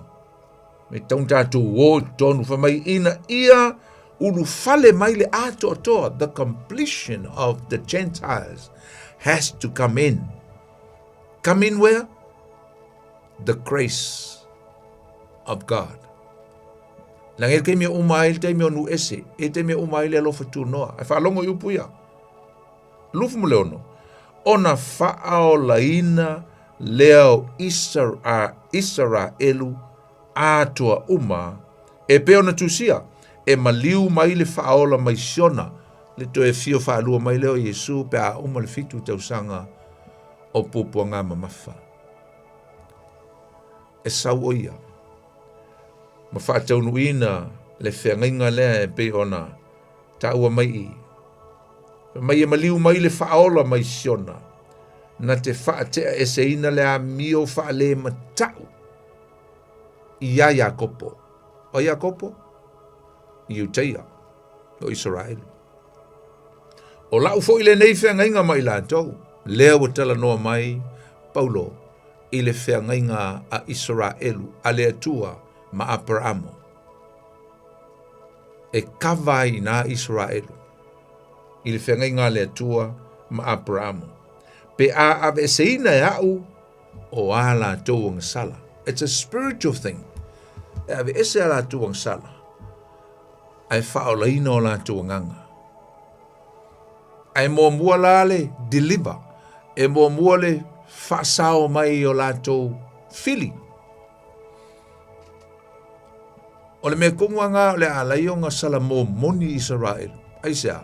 Me tau tatou o i totonu, fai mai ina ia ulufale mai le atoatoa, the completion of the Gentiles has to come in. Come in where? The grace of God. Leaga e le taimi e uma ai le taimi o nuu ese, e le taimi e uma ai le alofa tunoa. Ae faalogo i upu ia. 26, ona faaolaina lea o Isaraelu atoa uma, e pei ona tusia, e maliu mai le faaola mai Siona, le toe afio faalua mai lea o Iesu pe a uma le 7 tausaga o puapuaga mamafa. E sau o ia ma faataunuuina le feagaiga lea e pei ona taua mai i Fai mai e maliu mai le faaola mai Siona, na te faateaeseina le amio faalemata'u iā Iakopo. O Iakopo? Iutaia, o Isaraelu. O la'u foi lenei feagaiga ma i latou, lea ua talanoa mai Paulo i le feagaiga a Isaraelu a le Atua ma Aperaamo. E kava ai nā Isaraelu i le feagaiga a le Atua ma Aperaamo. Pe a aveeseina e a'u o a latou agasala. It's a spiritual thing. E aveese a latou agasala, ae faaolaina o latou agaga. Ae muamua la le deliver, e muamua le faasao mai o latou fili. O le mea tonu lava o le a ala ai ona salamo moni Isaraelu. Aisea?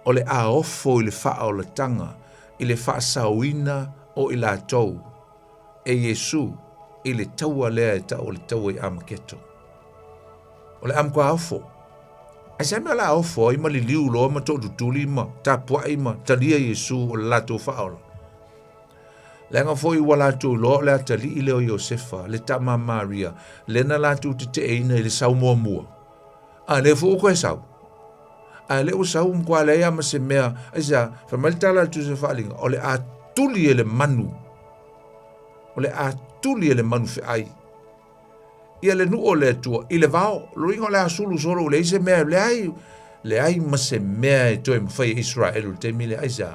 O le a ofo i le faaolataga i le faasaoina o i latou e Iesu i le taua lea e tau o le taua i Amaketo. O le a matua ofo. Aisea mea o le a ofo ai ma liliu loa ma tootutuli ma tapuai ma talia Iesu o le latou faaola? Leaga foi ua latou iloa o le atalii lea o Iosefa, le tama a Maria, lea na latou teteeina i le sau muamua. A lea foi ua toe sau. A lea ua sau ua matua leai lava ma se mea. Aisea? Fai mai le tala a le Tusi o Faaaliga, o le a tuli e le manu. O le a tuli e le manu feai. Ia le nuu o le Atua i le vao. Lona uiga o le a sulu solo ua leai se mea, leai, leai ma se mea e toe mafai e Israelu i le taimi lea. Aisea?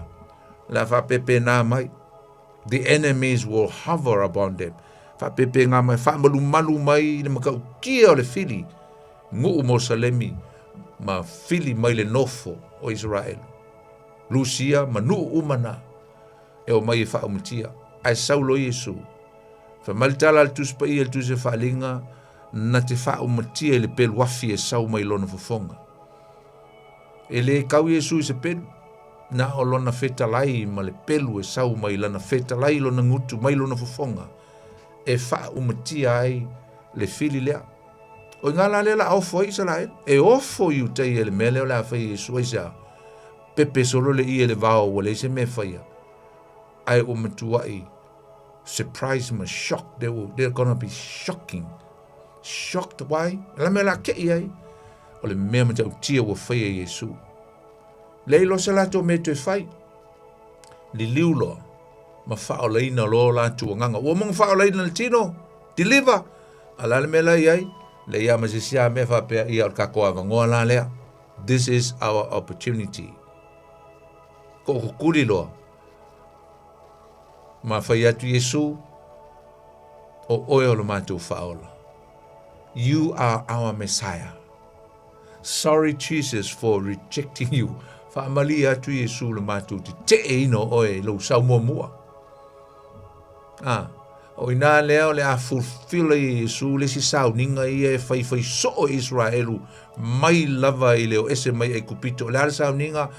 O le a faapepena mai. The enemies will hover upon them. Faapepena mai, faamalumalu mai le matautia o le fili, nuu mo Salemi ma fili mai le nofo o Israelu. Lusia ma nuu uma na e o mai e faaumatia. Ae sau loa Iesu. Fai mai le tala a le Tusi Paia i le Tusi o Faaaliga, na te faaumatia i le pelu afi e sau mai lona fofoga. E le kau Iesu i se pelu, na o lona fetalai ma le pelu e sau mai lana fetalai lona gutu mai lona fofoga e faaumatia ai le fili lea. O i ngā la lea la ofo ai Isaraelu. E ofo Iutaia i le mea lea o le a fai e Iesu aisea? Pepe solo le ie le vao ua leai se mea e faia. Ae ua matuai surprise ma shock. They will, they're gonna be shocking. Shocked why? La mea la kei ai. O le mea matautia ua faia e Iesu. Leai loa se latou mea toe fai. Liliu loa ma faaolaina loa o latou agaga. Ua uma ona faaolaina le tino, deliver. A la le mea la i ai? Leai lava ma se isi lava mea faapea, ia o le tatou avanoa la lea. This is our opportunity. Tookutuli loa ma fai atu Iesu, o oe o le matou faaola. You are our Messiah. Sorry Jesus for rejecting you. Faamalie atu Iesu le matou teteeina o oe i lou sau muamua. Ah, o ina lea o le a fulfill ai e Iesu le isi sauniga ia e faifai soo e Israelu mai lava i le o ese mai Aikupito. O le a le sauniga?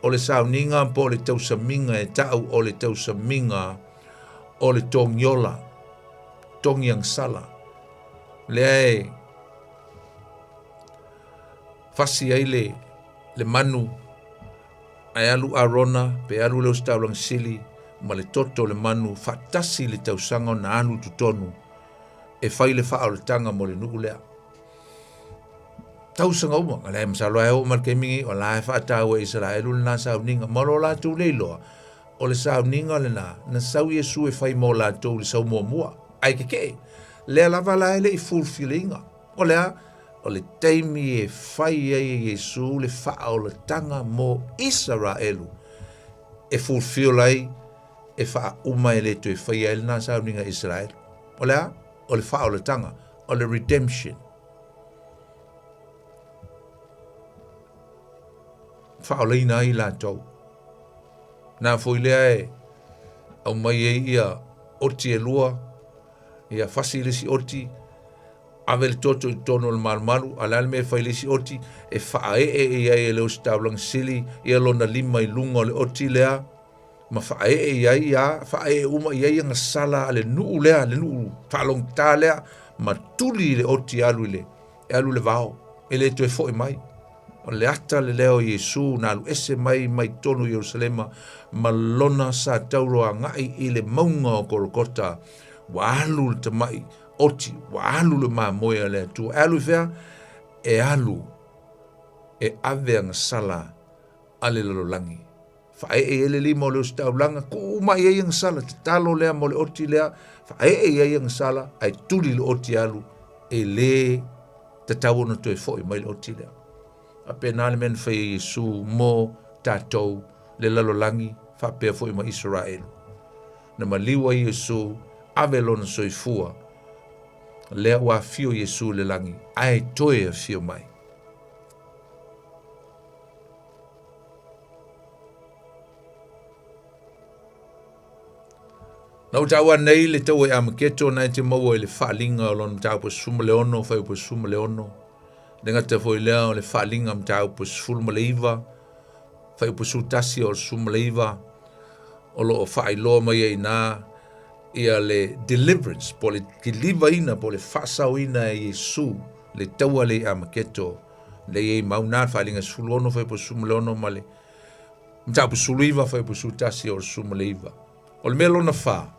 O le sauniga po o le tausamiga e ta'u o le tausamiga o le togiola, togiagasala. Lea e fasi ai le, le manu ae alu Arona pe alu le ositaulaga sili ma le toto o le manu faatasi i le tausaga ona alu i totonu e fai le faaolataga mo le nuu lea. Tausaga uma, a leai masalo lava e oo mai le taimi nei, o la e faataua e Isaraelu lena sauniga, ma lo latou le iloa, o le sauniga lena, na sau Iesu e fai mo latou i le sau muamua, ae tetee. Lea lava la e le i fulfill ina. O le a? O le taimi e fai ai e Iesu le faaolataga mo Isaraelu, e fulfill ai. e faauma e le toe faia ai lena sauniga i Isaraelu. O le a? O le faaolataga, o le redemption. Faaolaina ai latou. Na foi lea e aumai ai ia oti e lua, ia fasi le isi oti, ave le toto i totonu o le malumalu, a o le a le mea e fai i le isi oti? E faaee i ai e le Ositaulaga Sili ia lona lima i luga o le oti lea, ma faaee i ai ia, faaee uma i ai agasala a le nuu lea, le nuu faalogogata lea, ma tuli i le oti e alu i le, e alu i le vao, e le toe foi mai. O le ata le lea o Iesu na alu ese mai mai totonu o Ierusalema ma lona satauro agai i le mauga o Kolokota, ua alu le tamai oti, ua alu le mamoe a le Atua. E alu i fea? E alu e ave agasala a le lalolagi. Faaee i ai le lima o le ositaulaga, tuu uma i ai agasala, tatalo lea mo le oti lea, faaee i ai agasala, ae tuli le oti e alu, e le tatau ona toe foi mai le oti lea. Faapena le mea na fai e Iesu mo tatou, le lalolagi, faapea foi ma Isaraelu. Na maliu ai Iesu, ave lona soifua, lea ua afio Iesu i le lagi, ae toe afio mai. Na ou taua nei le taua i Amaketo na e te maua i le faaaliga o lona mataupu 16, fuaiupu 16, le gata foi lea o le faaaliga mataupu 19, fuaiupu 11 o le 19, o lo o faailoa mai ai i ina ia le deliverance, po o le kilivaina, po o le faasaoina e Iesu le taua lea i Amaketo, lea e i ai mau na, le faaaliga 16, fuaiupu 16 ma le mataupu 19, fuaiupu 11 o le 19. O le mea lona fa,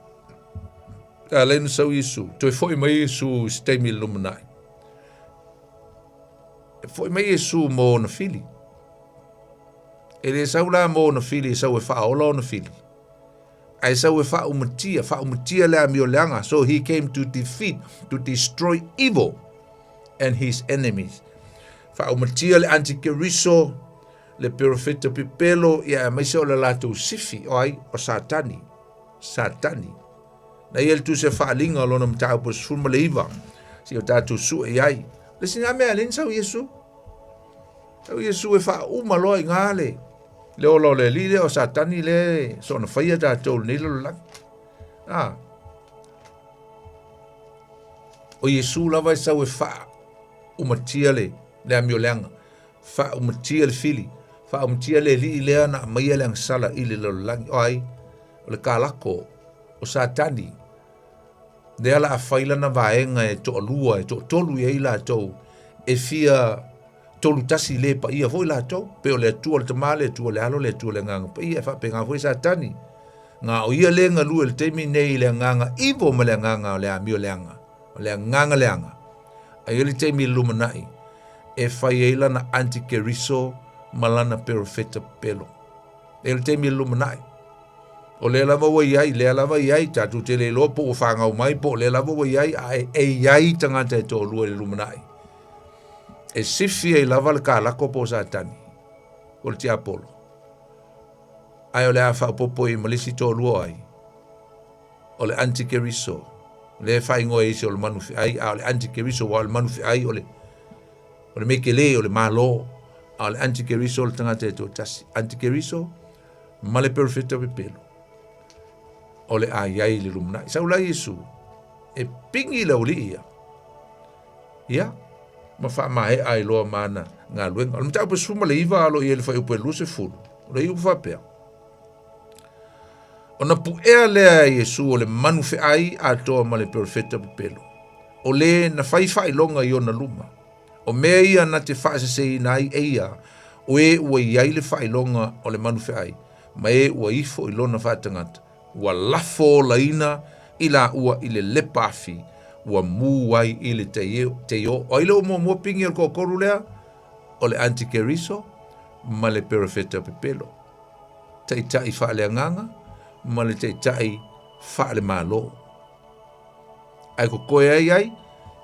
a lea na sau Iesu, toe foi mai Iesu i se taimi i le lumanai. E foi mai Iesu mo ona fili. E le sau la mo ona fili, e sau e faaola ona fili. Ae sau e faaumatia, faaumatia le amioleaga. So he came to defeat, to destroy evil and his enemies. Faaumatia le antikeriso, le perofeta pepelo, ia aemaise o le latou sifi, o ai, o Satani. Satani. Na ia le tusi a faaaliga o lona mataupu 19, si o tatou sue i ai. Le sina mea le sau Iesu. Sau Iesu e faauma loa i ngā le, le ola o le alii lea o Satani le soona faia tatou lenei lalolagi. Ah. O Iesu lava e sau e faaumatia le, le amioleaga, faaumatia le fili, faaumatia le alii lea na aumaia le agasala i le lalolagi. O ai? O le kalako, o Satani, lea la a fai lana vaega e toalua, e toatolu i ai latou, e fia tolu tasi le paia foi latou, pe o le Atua le Tama, le Atua le Alo, le Atua le Agaga Paia, e faapena foi Satani. Nga o ia le galue i le taimi nei i le agaga ivo ma le agaga o le amio leaga, o le agaga leaga. Ae i ai le taimi i le lumanai e fai ai lana antikeriso ma lana perofeta pepelo. E i ai le taimi i le lumanai. O lea lava ua i ai, lea lava i ai, tatou te le iloa po ua fanau mai, po o lea lava ua i ai, a e i ai tagata e toalua i le lumanai. E sifi ai lava le kalako po o Satani, o le tiapolo. Ae o le a faaopoopo i ma le isi toalua ai, o le antikeriso, lea e faaigoa e isi o le manu feai, a o le antikeriso, aua o le manu feai o le, o le mea tele, o le Malo, a o le antikeriso o le tagata e toatasi. Antikeriso ma le perofeta pepelo, o le a i ai i le lumanai. Sau la Iesu, e pigi le aualii ia, ia, ma faamaea ai loa ma ana galuega. O le mataupu e 19 a o lo o i ai le fuaiupu e 20, o le iupu faapea, Ona puea lea e Iesu o le manu feai atoa ma le perofeta pepelo, o le na fai faailoga i ona luma. O mea ia na te faaseseina ai e ia, o e ua i ai le faailoga o le manu feai, ma e ua ifo i lona faatagata, ua lafo olaina i laua i le lepa afi, ua mū ai i le teio. O ai le ua muamua pigi o le toatolu lea? O le antikeriso ma le perofeta pepelo. Taitai faaleagaga ma le taitai faalemalo. Ae totoe ai ai,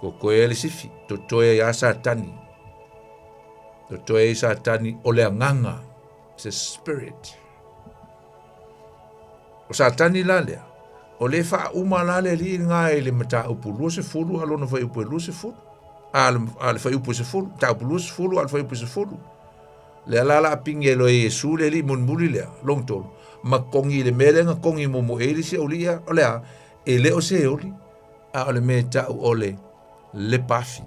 totoe ai le sifi, totoe ai a Satani. Totoe ai Satani o le agaga, it's a spirit. O Satani la lea, o lea e faauma la le alii lena i le mataupu 20 a lona fuaiupu e 20, a le, a le fuaiupu e 10, mataupu 20 a le fuaiupu e 10. Lea la la pigi ai loa e Iesu le alii mulimuli lea, lona tolu, ma togi i le mea lea na togi muamua i ai le isi aualii ia, o le a? E le o Seoli, a o le mea e tau o le lepa afi.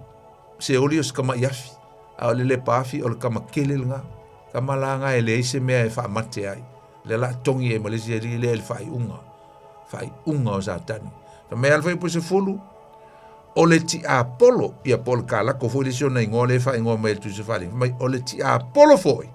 Seoli o se tama'i afi, a o le lepa afi o le tama kele lena. Tama la lena e leai se mea e faamate ai. Lea la togi ai ma le isi alii lea i le faaiuga, faaiuga o Satani. Fai mai lava le fuaiupu 10, o le tiapolo, ia po o le kalako foi le isi ona igoa lea e faaigoa mai e le Tusi Faaaliga, fai mai o le tiapolo foi,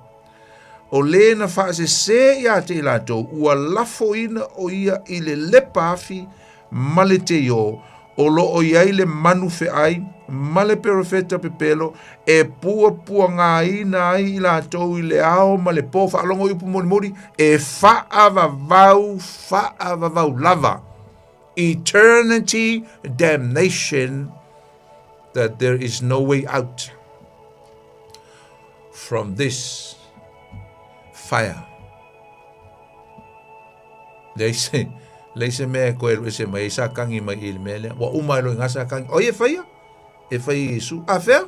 o le na faasese ia te i latou, ua lafoina o ia i le lepa afi ma le teio, o lo o i ai le manu feai ma le perofeta pepelo e puapuagaina ai i latou i le ao ma le po. Faalogo i upu mulimuli, e faavavau, faavavau lava. Eternity damnation that there is no way out from this fire. Leai se, leai se mea e koe alu ese mai ai sa kagi mai i le mea lea. Ua uma ai loa i ngā sa kagi. Oi e whaia? E whai i Iesu. A whea?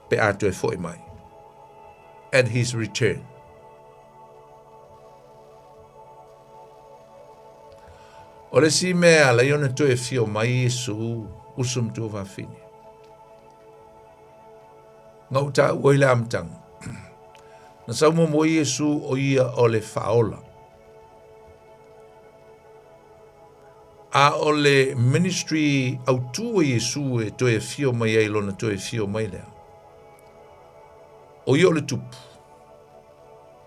Pe a toe foi mai. At his return. O le si mea ala i ona toe fio mai Iesu, usu ma tuafafine. Na ou taua i le amataga. Na sau muamua Iesu o ia o le faaola. A o le ministry autū a Iesu e toe afio mai ai lona toe afio mai lea. O ia o le tupu,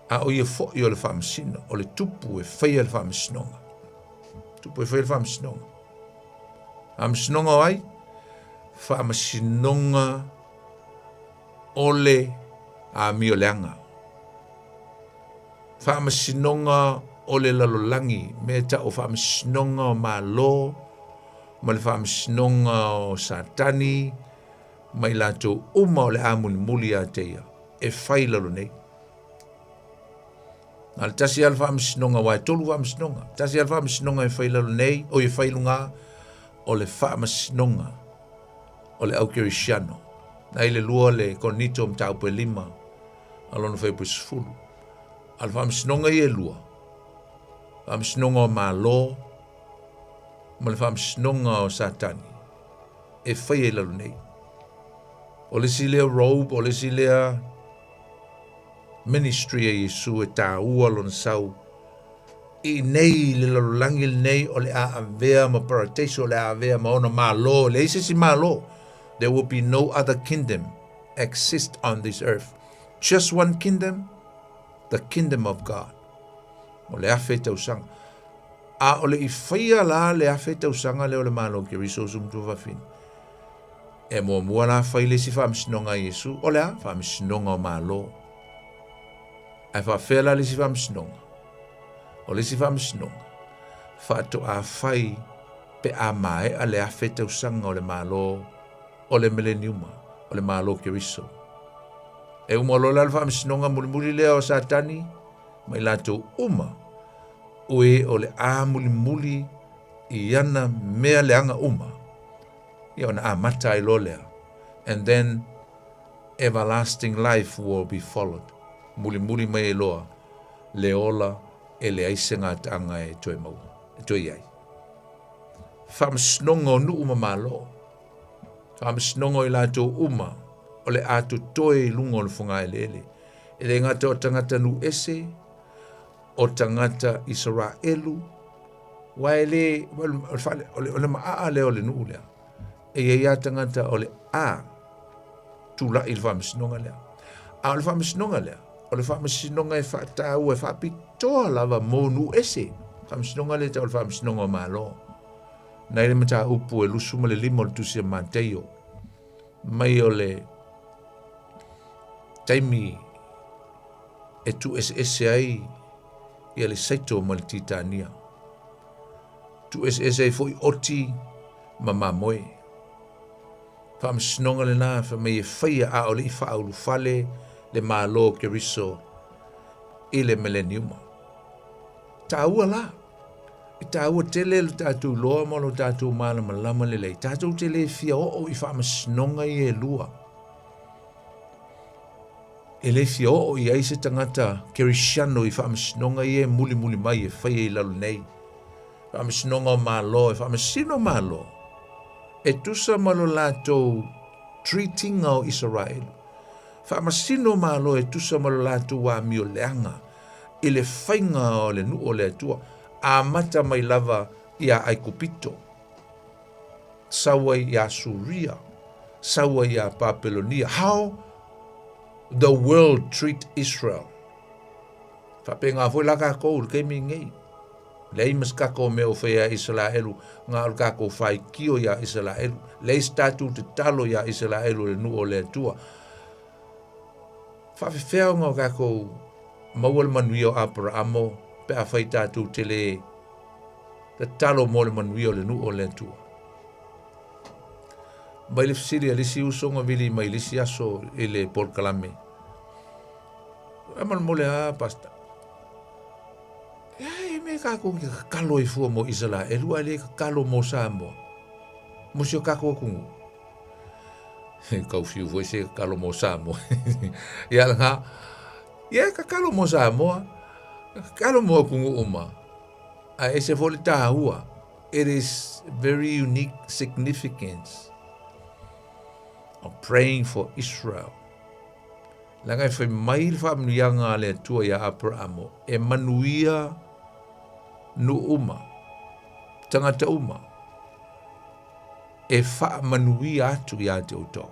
a o ia foi o le faamasino, o le tupu e faia le faamasinoga. Tupu e faia le faamasinoga. Faamasinoga o ai? Faamasinoga o le amioleaga. Faamasinoga o le lalolagi, mea e tau o faamasinoga o Malo, ma le faamasinoga o Satani, ma i latou uma o le a mulimuli ia te ia, e fai i lalo nei. Na o le tasi lava le faamasinoga, aua e tolu faamasinoga. Tasi lava le faamasinoga e fai i lalo nei, oi e fai i luga, o le faamasinoga o le aukerisiano. Na i le lua le Korinito mataupu e lima, a lona fuaiupu e 10. A o le faamasinoga ia e lua, faamasinoga o Malo ma le faamasinoga o Satani e faia i lalo nei. O le isi lea robe, o le isi lea ministry a Iesu e tāua lona sau i nei le lalolagi lenei o le a avea ma paradise, o le a avea ma ona Malo. E leai se isi Malo. There will be no other kingdom exist on this earth. Just one kingdom, the kingdom of God. O le afe tausaga. A o le i faia la le afe tausaga lea o le Malo Keriso usu ma tuafafine. E muamua la fai le isi faamasinoga a Iesu, o le a? Faamasinoga o Malo. Ae faafefea la le isi faamasinoga? O le isi faamasinoga, faatoa fai pe a maea le afe tausaga o le Malo o le Mileniuma, o le Malo Keriso. E uma loa la le faamasinoga mulimuli lea o Satani ma i latou uma, o e o le a mulimuli i ana mea leaga uma, ia ona amata ai loa lea. And then everlasting life will be followed. Mulimuli mai ai loa le ola e leai se gataaga e toe maua, e toe i ai. Faamasinoga o nuu ma malo. Faamasinoga o i latou uma o le a totoe i luga o le fogaeleele. E le gata o tagata nuu ese, o tagata Isaraelu, aua e le, o le maaa lea o le nuu lea. E i ai lava tagata o le a tulai i le faamasinoga lea. A o le faamasinoga lea, o le faamasinoga e faataua, e faapitoa lava mo nuu ese. Faamasinoga lea e tau o le faamasinoga o Malo. Na i le mataupu e 25 o le tusi a Mateio, mai o le taimi e tuueseese ai ia le Saito ma le Titania. Tuueseese ai foi oti ma mamoe. Faamasinoga lena fai mai e faia a o le i faaulufale le Malo o Keriso i le Mileniuma. Taua la. E tāua tele lo tātou loa ma lo tātou malamalama lelei. Tātou te le fia oo i faamasinoga ia e lua. E le fia oo i ai se tagata Kerisiano i faamasinoga ia e mulimuli mai e faia i lalo nei. Faamasinoga o Malo, e faamasino Malo. E tusa ma lo latou treat-iga o Isaraelu. Faamasino Malo e tusa ma lo latou amio leaga i le faiga o le nuu o le Atua, amata mai lava iā Aikupito, sau ai iā Suria, sau ai iā Papelonia. How the world treat Israel. Faapena foi la kākou i le taimi lenei. Leai ma se tatou mea o faia iā Isaraelu, na o le tatou faitio iā Isaraelu. Leai se tatou tatalo iā Isaraelu le nuu o le Atua. Faafefea ona o tatou maua le manuia o Aperaamo pe afai tatou te le tatalo mo le manuia o le nuu o le Atua. Mai le fesili a le isi uso na vili mai le isi aso i le polokalame. E molemole a, Pastor. E me kākou ke kakalo i fua mo Isaraelu a le kakalo mo Samoa. Mo si o kākou atunuu. Kau fiu foi se kakalo mo Samoa. Ia langa, ia kakalo mo Samoa, kakalo mo atunuu uma. A ese foi le tāua. It is very unique significance of praying for Israel. Leaga e fai mai le faamanuiaga a le Atua iā Aperamo, e manuia nuu uma, tagata uma, e faamanuia atu iā te outou.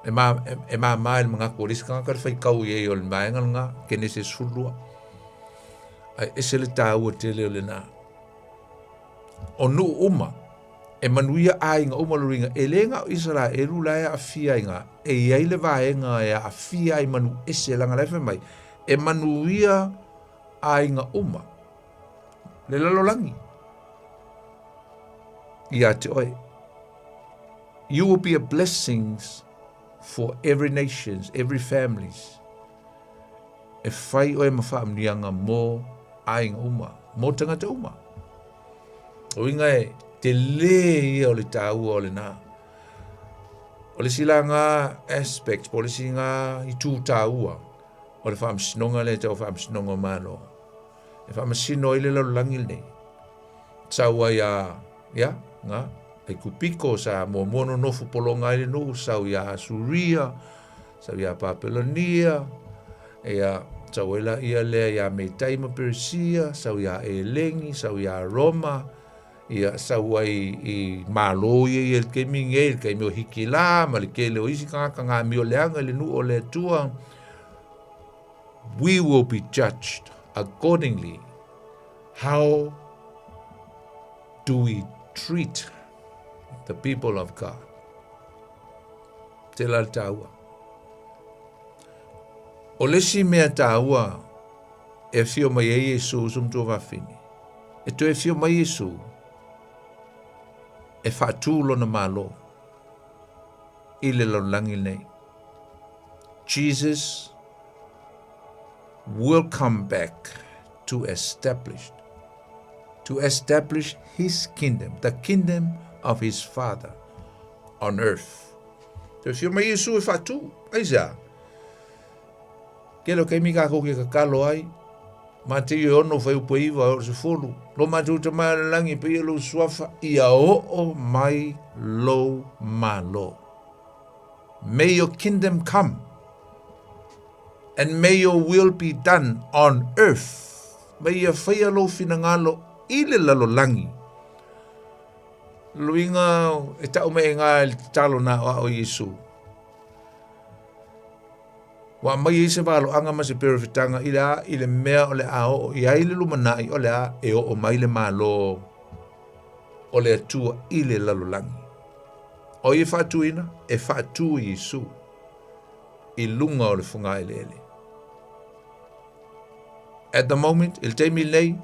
E, ma, e, e māmā i le manatu o le isi tagata le faitau i ai o le vaega lena, Kenese 12. Ae ese le tāua tele o lena. O nuu uma, E manuia aiga uma lo luiga, e le na o Isaraelu la e aafia ai ga, e iai le vaega e aafia ai manu ese leaga la e fai mai, e manuia aiga uma le lalolagi ia te oe. You will be a blessings for every nations, every families. E whai oe ma whaamanuiaga mō aiga uma, mō tangata uma. O inga e telē ia o le tāua o lenā. O le isi la ngā aspects, po o le isi ngā itu tāua o le faamasinoga lea e tau faamasinoga o Malo. E faamasino ai le lalolagi lenei. Sau ai a, ia, ngā, Aikupiko sa muamua nonofo pologa ai le nuu, sau iā Asuria, sau iā Papelonia, ia, sau ai laia lea iā Metai ma Peresia, sau iā Eleni, sau iā Roma, ia, sau ai i Malo ia ia i le taimi nei, le taimi o Hikila ma le tele o isi tagata na amio leaga i le nuu o le Atua. We will be judged accordingly how do we treat the people of God? Tēlā le tāua. O le isi mea tāua e afio mai ai Iesu uso matua vafine, e toe afio mai Iesu e faatū lona Malo i le lalolagi lenei. Jesus will come back to establish to establish his kingdom, the kingdom of his father on earth. Toe afio mai Iesu e faatū, aisea? Tele o taimi kākou ke kakalo ai, Mateo e ono fuaiupu e iva e ono sefulu, lo matou Tama i le lagi, paia lou suafa, ia oo mai lou Malo. May your kingdom come and may your will be done on earth. Ma ia faia lou finagalo i le lalolagi. Luiga e tau mai e ngā i le tatalo na o ao Iesu. Ua aumai ai se valoaga ma se perofetaga i le a i le mea o le a oo i ai le lumanai o le a e oo mai le Malo o le Atua i le lalolagi. O ai e faatuina? E faatu e Iesu i luga o le fogaeleele. At the moment, i le taimi lenei,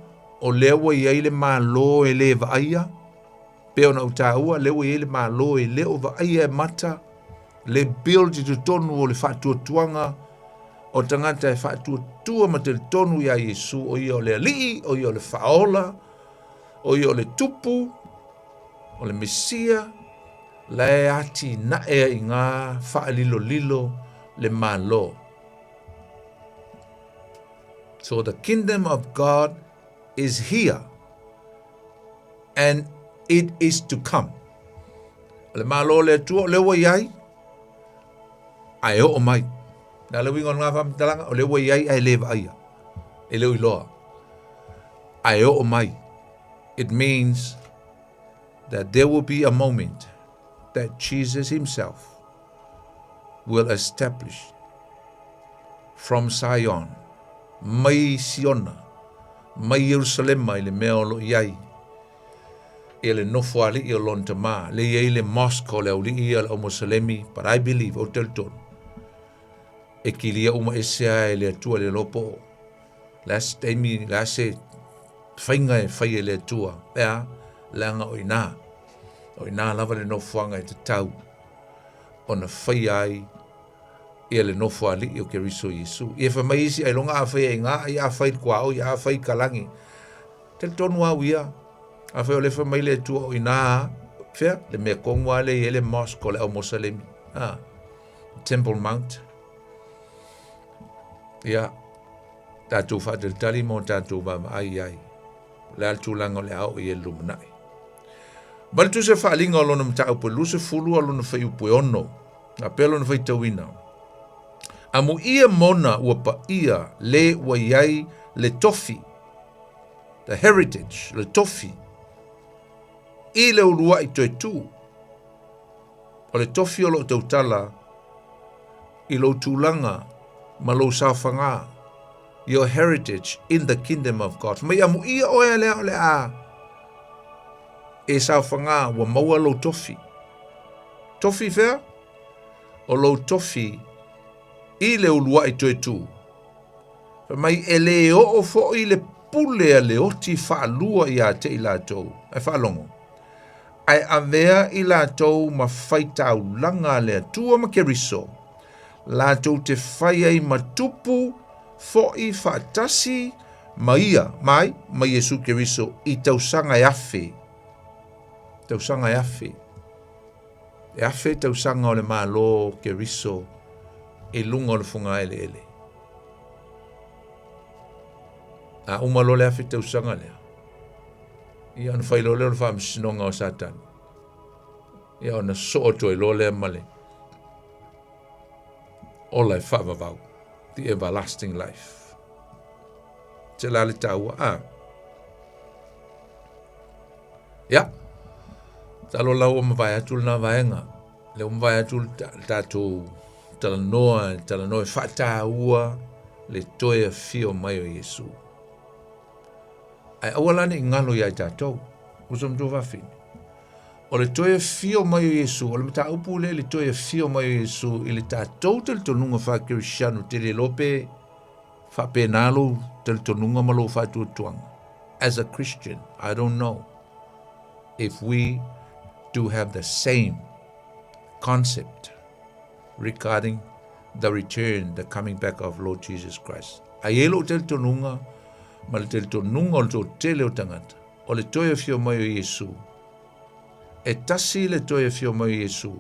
o lea ua i ai le Malo e le vaaia, pei ona ou taua, lea ua i ai le Malo e le o vaaia e mata, le build i totonu o le faatuatuaga O tagata e faatuatua ma talitonu iā Iesu o ia o le Alii, o ia o le Faaola, o ia o le Tupu, o le Mesia, la e atinae ai i ina faalilolilo le Malo. So the kingdom of God is here and it is to come. O le Malo o le Atua o lea ua i ai, ae oo mai. Na le uiga o lena faamatalaga, o lea ua i ai ae le vaaia. E le o iloa. Ae oo mai. It means that there will be a moment that Jesus himself will establish from Sion, mai Siona, mai Ierusalema i le mea o lo o i ai, ia le nofo alii o lona Tama, lea e i ai le mosque o le aualii ia o le aumoselemi, but I believe, ou te talitonu, e kilia uma ese lava e le Atua le iloa po o le a se taimi, le a se faiga e fai e le Atua, e a, leaga o i ina, o i ina lava le nofoaga e tatau ona faia ai ia le nofo alii o Keriso Iesu. Ia fai mai isi ailoga a fai e i ina, ia a fai i le kuaoi, a fai i kalagi. Talitonu au ia, afai o lea e fai mai le Atua o i ina, fea, le mea tonu lava lea e i ai le mosque o le aumoselemi, a, Temple Mount. Ia, tatou faatalitali ma o tatou vaavaai i ai. O le a le tulaga o le a oo i ai le lumanai. Ma le tusi o faaaliga o lona mataupu e 20 a lona fuaiupu e 6, a pea lona faitauina. Amuia mona ua paia le ua i ai le tofi, the heritage, le tofi, i le uluai toe tu. O le tofi o lo o tautala i lou tulaga ma lou saofaga, your heritage in the kingdom of God. Mai amuia oe lea o le a e saofaga ua maua lou tofi. Tofi fea? O lou tofi i le uluai toe tu. Fai mai e le oo foi le pule a le oti faalua ia te i latou. Ae faalogo. Ae avea i latou ma faitaulaga a le Atua ma Keriso, latou te fai ai ma tupu foi faatasi ma ia, mai, ma Iesu Keriso i tausaga e afe. Tausaga e afe. E afe tausaga o le Malo o Keriso i luga o le fogaeleele. A uma loa le afe tausaga lea, ia ona fai loa lea o le faamasinoga o Satani. Ia ona soo atu ai loa lea ma le ola e faavavau, the everlasting life. Se la le taua, a. Ia, masalo la ua mavae atu lena vaega. Lea ua mavae atu le tatou talanoa, le talanoa e faataua le toe afio mai o Iesu. Ae aua la ne i galo ia i tatou, uso ma tuafafine. O le toe afio mai o Iesu, o le mataupu lea i le toe afio mai o Iesu i le tatou talitonuga faa-Kerisiano, te le iloa pe Faapena lou talitonuga ma lou faatuatuaga. As a Christian, I don't know if we do have the same concept regarding the return, the coming back of Lord Jesus Christ. Ae i ai lou talitonuga ma le talitonuga o le toatele o tagata, o le toe afio mai o Iesu, e tasi le toe afio mai o Iesu,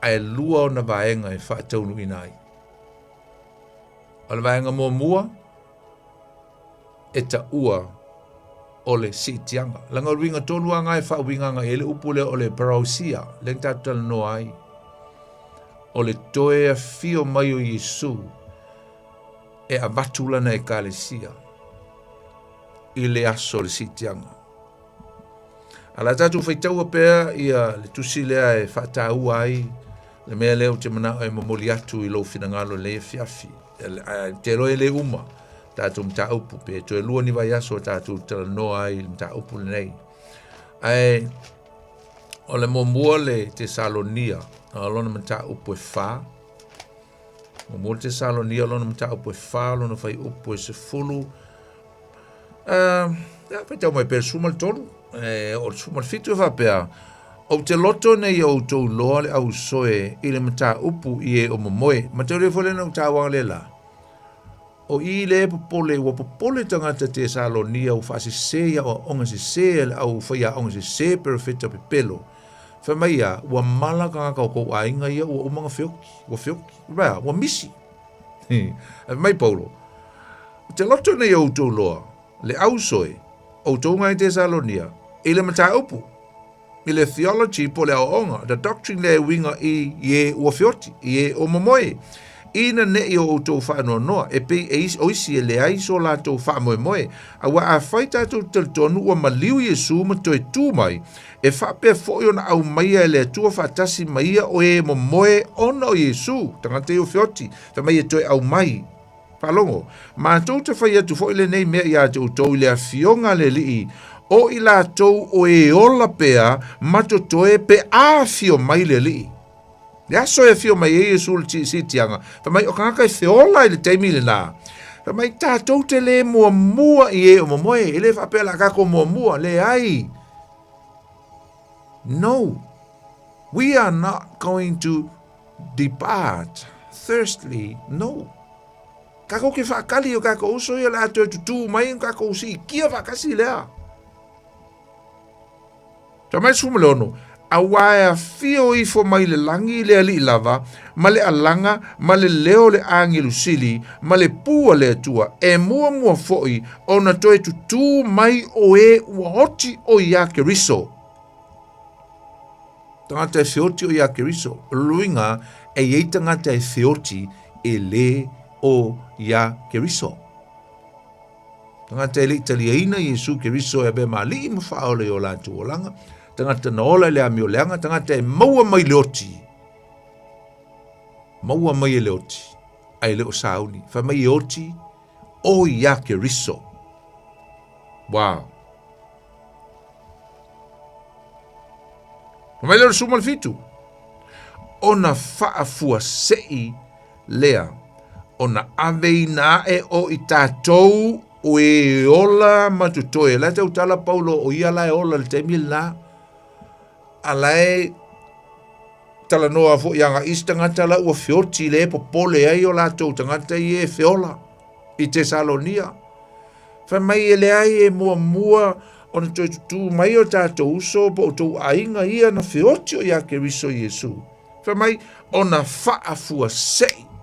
ae lua ona vaega e faataunuuina ai. O le vaega muamua, e taua o le siitiaga. Leaga o le uiga tonu lava lena e faauiga agai ai le upu lea o le parousia, lea na tatou talanoa ai, o le toe afio mai o Iesu e avatu lana Ekalesia i le aso o le siitiaga. A o le a tatou faitaua pea ia le tusi lea e faataua ai le mea lea ou te manao e momoli atu i lou finagalo i lenei afiafi. Te iloa e le uma tatou mataupu, pe toe lua ni vaiaso tatou talanoa ai i le mataupu lenei. Ae o le muamua le Tesalonia, o lona mataupu e fa. Muamua le Tesalonia, o lona mataupu e fa, lona fuaiupu e 10. Uh, ia, faitau mai pea le 13, e, o le 17 e faapea, Ou te loto ina ia outou iloa le ausoe i le mataupu i e o momoe. Mataulia foi lena ou tauaga le la. O i le popole, ua popole tagata Tesalonia ua faasese i aoaoga sese a le au faiaoga sese perofeta pepelo. Fai mai ia, ua mala tagata o kou aiga ia ua uma ona feoti, ua feoti, ua, ua misi. Ae fai mai Paulo, Ou te loto ina ia outou iloa le ausoe, outou ngai Tesalonia, i le mataupu, i le theology po o le aoaoga, the doctrine lea e uiga i e ua feoti, i e o momoe, ina ne i o outou faanoanoa, e pei e isi, o isi e leai so latou faamoemoe. Aua afai tatou te talitonu ua maliu Iesu ma toe tu mai, e faapea foi ona aumaia e le Atua faatasi ma ia o e momoe ona o Iesu, tagata ia ua feoti, fai mai e toe aumai. Faalogo, matou te fai atu foi lenei mea iā te outou i le afioga a le Alii, o i latou o e ola pea ma totoe pe a afio mai le Alii. Le aso e afio mai ai Iesu i le siitiaga, fai mai o tagata e feola i le taimi lenā. Fai mai tatou te le muamua i e o momoe, e le faapea la tatou muamua, leai. No, we are not going to depart thirstly, no. Kākou ke whaakali o kākou uso ia le a toe tutū mai o kākou siitia whaakasi lea. Ta mai suma le ono, auā e afio ifo mai le lagi le alii lava, ma le alaga, ma le leo o le agelu sili, ma le pū a le Atua, e muamua foi ona toe tutū mai o e ua oti o iā Keriso. Tagata e feoti o iā Keriso. O le luiga, e i ai tagata e feoti e lē o iā Keriso. Tagata e le i taliaina Iesu Keriso e avea ma alii ma faaola i o latou olaga, tagata na ola i le amio leaga, tagata e maua mai le oti, maua mai e le oti, ae le o sauni. Fai mai e oti, o iā Keriso. Wow. Fai mai lea o le 17, ona faafuasei lea ona aveina ae o i tatou o e ola ma totoe. La e tautala Paulo o ia la e ola i le taimi lenā. A la e talanoa foi agai isi tagata la ua feoti le popole ai o latou tagata ia e feola i Tesalonia. Fai mai e leai e muamua ona toe tutū mai o tatou uso po o outou aiga ia na feoti o iā Keriso Iesu. Fai mai ona faafuasei.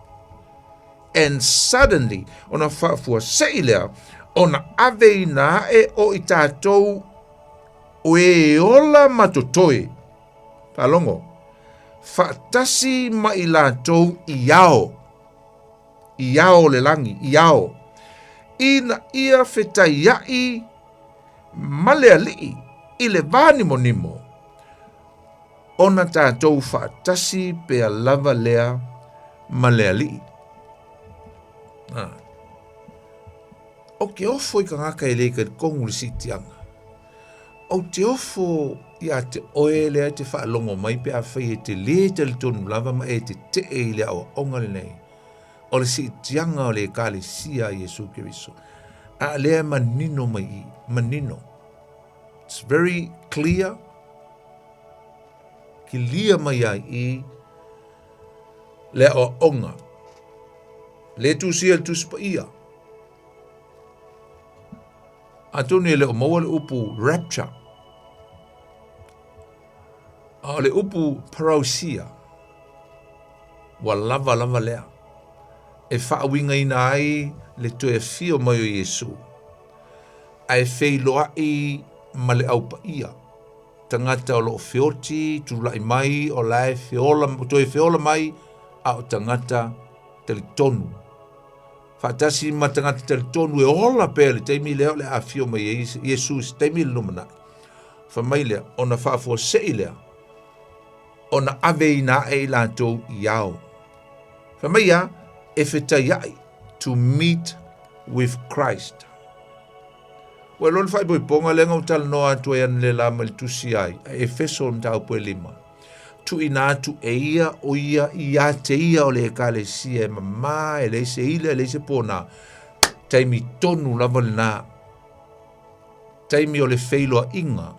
And suddenly, ona faafuasei lea, ona aveina ae o i tatou o e ola ma totoe. Faalogo, faatasi ma i latou i ao. I ao le lagi, i ao. Ina ia fetaiaʻi ma le Alii i le vā nimonimo, ona tatou faatasi pea lava lea ma le Alii. Ah. O ke ofo i tagata e le talitonu i le siitiaga. Ou te ofo iā te oe lea e te faalogo mai pe afai e te lē talitonu lava ma e tetee i le aoaoga lenei o le siitiaga o le Ekalesia a Iesu Keriso. A lea e manino mai i, manino. It's very clear. Kilia mai ai i le aoaoga. Le tusia le Tusi Paia. Atonu e le o maua le upu rapture, a o le upu parousia, ua lava lava lea e faauigaina ai le toe afio mai o Iesu, a e feiloai ma le Au Paia, tagata o lo o feoti, tulai mai, o la e feola, toe feola mai, a o tagata talitonu. Faatasi ma tagata talitonu e ola pea i le taimi lea o le a afio mai ai Iesu i se taimi i le lumanai. Fai mai lea, ona faafuasei lea, ona aveina ae i latou i ao. Fai mai ia, e fetaiai, to meet with Christ. Ua iloa le faaipoipoga lea na ou talanoa atu ai analeila ma le tusi ai, a Efeso i le mataupu e lima. Tuuina atu e ia o ia ia te ia o le Ekalesia e mamā, e leai se ila, e leai se pōnā. Taimi tonu lava lenā. Taimi o le feiloaiga.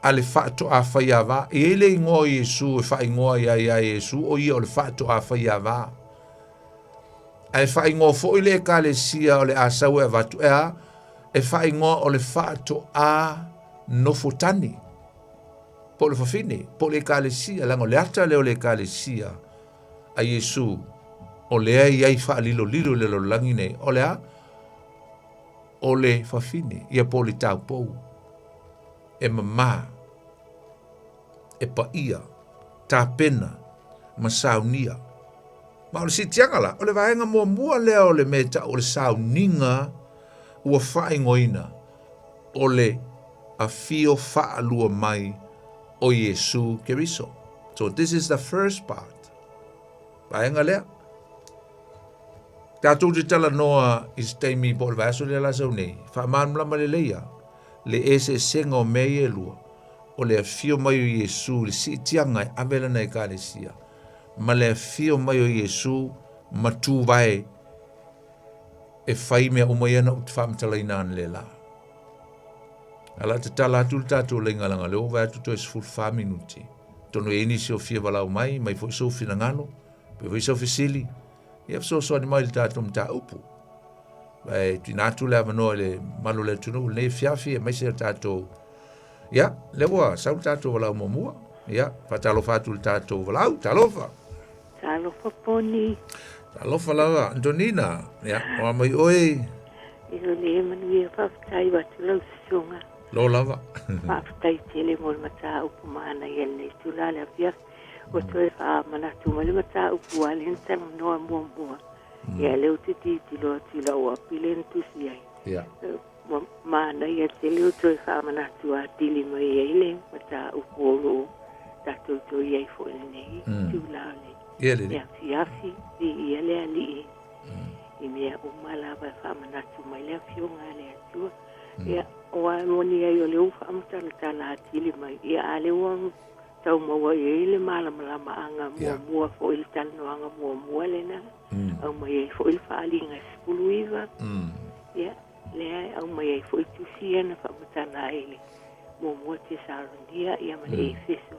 a le faatoā faiavā. E i ai le igoa o Iesū e faaigoa ai ia Iesū, o ia o le faatoā faiavā. Ae faaigoa foi le Ekalesia o le a sau e avatu, e a? E faaigoa o le faatoā nofotani, po o le fafine, po o le Ekalesia, leaga o le ata lea o le Ekalesia a Iesū, o lea e i ai faalilolilo i le lalolagi nei, o le a? O le fafine, ia po o le taupou, e mamā, e paia, tapena, ma saunia. Ma o le siitiaga la, o le vaega muamua lea o le mea e tau o le sauniga ua faaigoaina o le afio faalua mai o Iesu Keriso. So this is the first part. Vaega lea. Tatou te talanoa i se taimi po o le vaiaso lea la sau nei, faamalamalama lelei lava le eseesega o mea ia e lua, o le afio mai o Iesu i le siitiaga e ave lana Ekalesia, ma le afio mai o Iesu ma tuvae e fai mea uma ia na ou faamatalaina analeila. Ae o le a tatala atu le tatou laina leaga o lea ua vaai atu toe 14 minuti. Atonu e i ai nisi o fia valaau mai, mai foi sou finagalo, pe foi sau fesili, ia fesoasoani mai i le tatou mataupu. Ae tuuina atu le avanoa i le mamalu o le atunuu i lenei afiafi aemaise o tatou Ia, lea ua sau le tatou valaau muamua. Ia, faatalofa atu i le tatou valaau. Talofa. Talofa Poni. Talofa lava, Antonina. Ia, o a mai oe? Io le manuia faafetai atu lau susuga. Lo lava. Faafetai tele mo le mataupu manaia i lenei itula le afiafi. Ua toe faamanatu mai le mataupu a lea na talanoa muamua. Ia lea ou te tilotilo atu i lau api lea na tusi ai. Ia. Ua manaia tele o toe faamanatu atili mai ai le mataupu o lo o tatou toe i ai foi i lenei itula o le afiafi. Viia le Alii i mea uma lava e faamanatu mai le Afioga a le Atua. Ia, aua e moni ai o lea ua faamatalatala atili mai, ia a lea ua tau maua i ai le malamalamaaga muamua foi i le talanoaga muamua lena, aumai ai foi le faaaliga e 19, ia, lea e aumai ai foi tusi ia na faamatala ai le muamua Tesalonia ia ma le Efeso.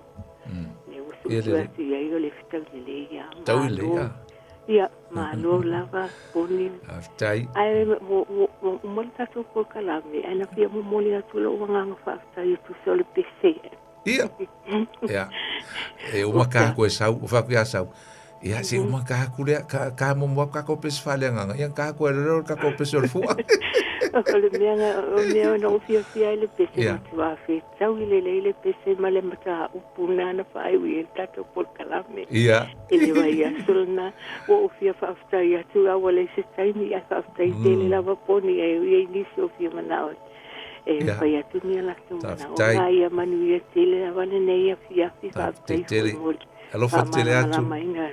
Lea ua suesue atu i ai o le fetau lelei ia. Malo. Ia, malo lava, Poni. Faafetai. Ae ua uma le tatou polokalame, ae na fia momoli atu lou agaga faafetai e tusa o le pese. Ia. Ia. E uma ka aku e sau, o whaku ia sau. Ia, se uma ka aku lea, ka, ka momo aku ka pese whale nganga. Ia, ka aku e rero ka pese o le fua. O le mea nga, o mea na o fia fia ai le pese yeah. matua fe tau i le le pese ma le mata upu na na whai ui e tatou polokalame. Ia. I le vai aso lena, ua ou fia faafetai atu a ua leai se taimi ae faafetai tele lava Poni e ui ai nisi o fia manao e fai atu ni a latou manaoga. Ia manuia tele lava lenei afiafi. Faafetai foi mo le Alofa tele atu. faamalamalamaina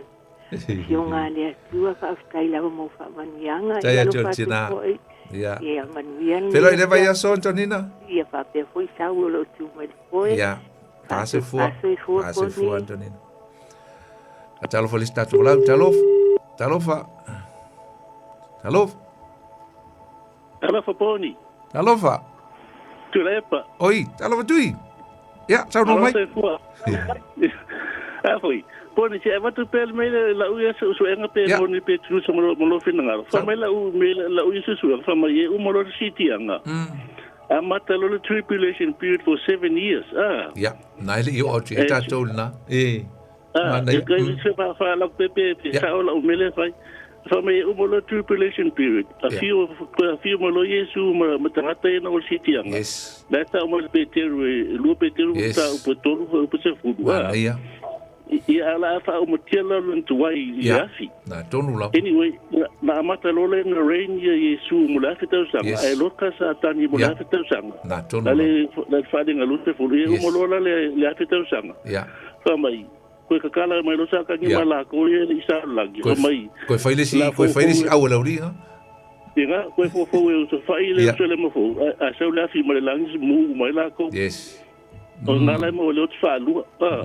Afioga a le Atua. Faafetai lava mo faamanuiaga. Ia alofa atu foi. Ia. Ia manuia lenei Feiloai i le vaiaso, Antonina. Ia faapea foi sau o lo o tu mai le foe. Ia. Faasoifua. Faasoifua, Faasoifua, Antonina. Talofa le isi tatou lau. Talofa. Talofa. Talofa. Talofa Poni. Talofa. Tuilaepa. Oi, talofa Tui. Ia, saunoa mai. Talofa A foi. Poni, se avatu pea le mea lau ia suesuega pe yeah. moni pe tusa mo lo finagalo. Fa mai lau me lau ia suesuega fa mai e uma lo sitianga. Amata lo le tribulation period for 7 years. Ah. Ya, na ele i o atu e tātou lena. E. Ah, e kai se fa fa lau pe pe pe sa o lau mele fai. Fa mai e uma lo tribulation period. A fiu a fiu ma lo Yesu ma ma tangata e na o sitianga. Yes. Na ta uma le Peteru e lua Peteru ta upo tolu upo se fulu. Ah. Ia. Ia ala a faauma la lo tuai i le afi. Na tonu lava. Anyway, na amata loa le na reign ia Iesu mo le afe tausaga, Yes. ae loa ka Satani mo le afe tausaga. Na tonu Na lava. le na le faaaliga lua sefulu, ia Yes. uma loa la le le afe tausaga. Ia. Fai mai, koe kakala mai loa Satani Ia. ma lakou ia i sa lagi. Koe Fai mai, koe fai le isi la koe fai le isi foufou au e lauliga. Ia, koe foufou e usafai le Ia. Ierusalema fou, a sau le afi mai le lagi mu uma ai lakou. Yes. O nā lai mo le o te whaalua. Ah.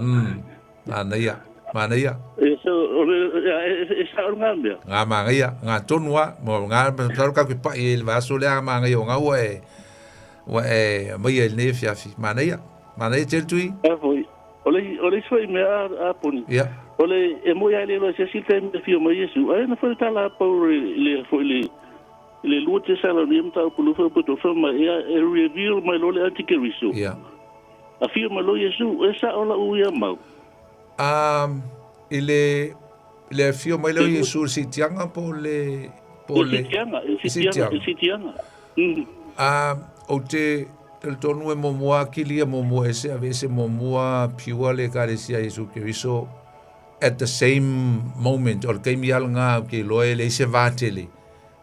Manaia, manaia. E, so, o le, e, e, sa o ngā mea. Ngā mangaia, ngā tonu a, mo ngā masalo ka ke pai e le vaso le a mangaia o ngā ua e, ua e maia i lenei afiafi. Manaia. Manaia tele Tui. A foi. O le o le isi foi mea a a Poni. Ia. O le e moi a le iloa se isi taimi e afio mai Iesu. Ai na foi le tala a Paulo i le foi le i le lua Tesalonia mataupu lua foi poto fai mai ia e reveal mai loa le antikeriso. Ia. Afio mai loa Iesu, e sao lau ia mau. Um, i le i le afio mai lea o Iesu i le siitiaga po o le po o le Siitiaga, i le siitiaga, i le siitiaga. Mm. Um, ou te talitonu e muamua akili ia muamua ese aveese muamua pure le Ekalesia a Iesu Keriso at the same moment o le taimi lava lena ou te iloa e leai se va tele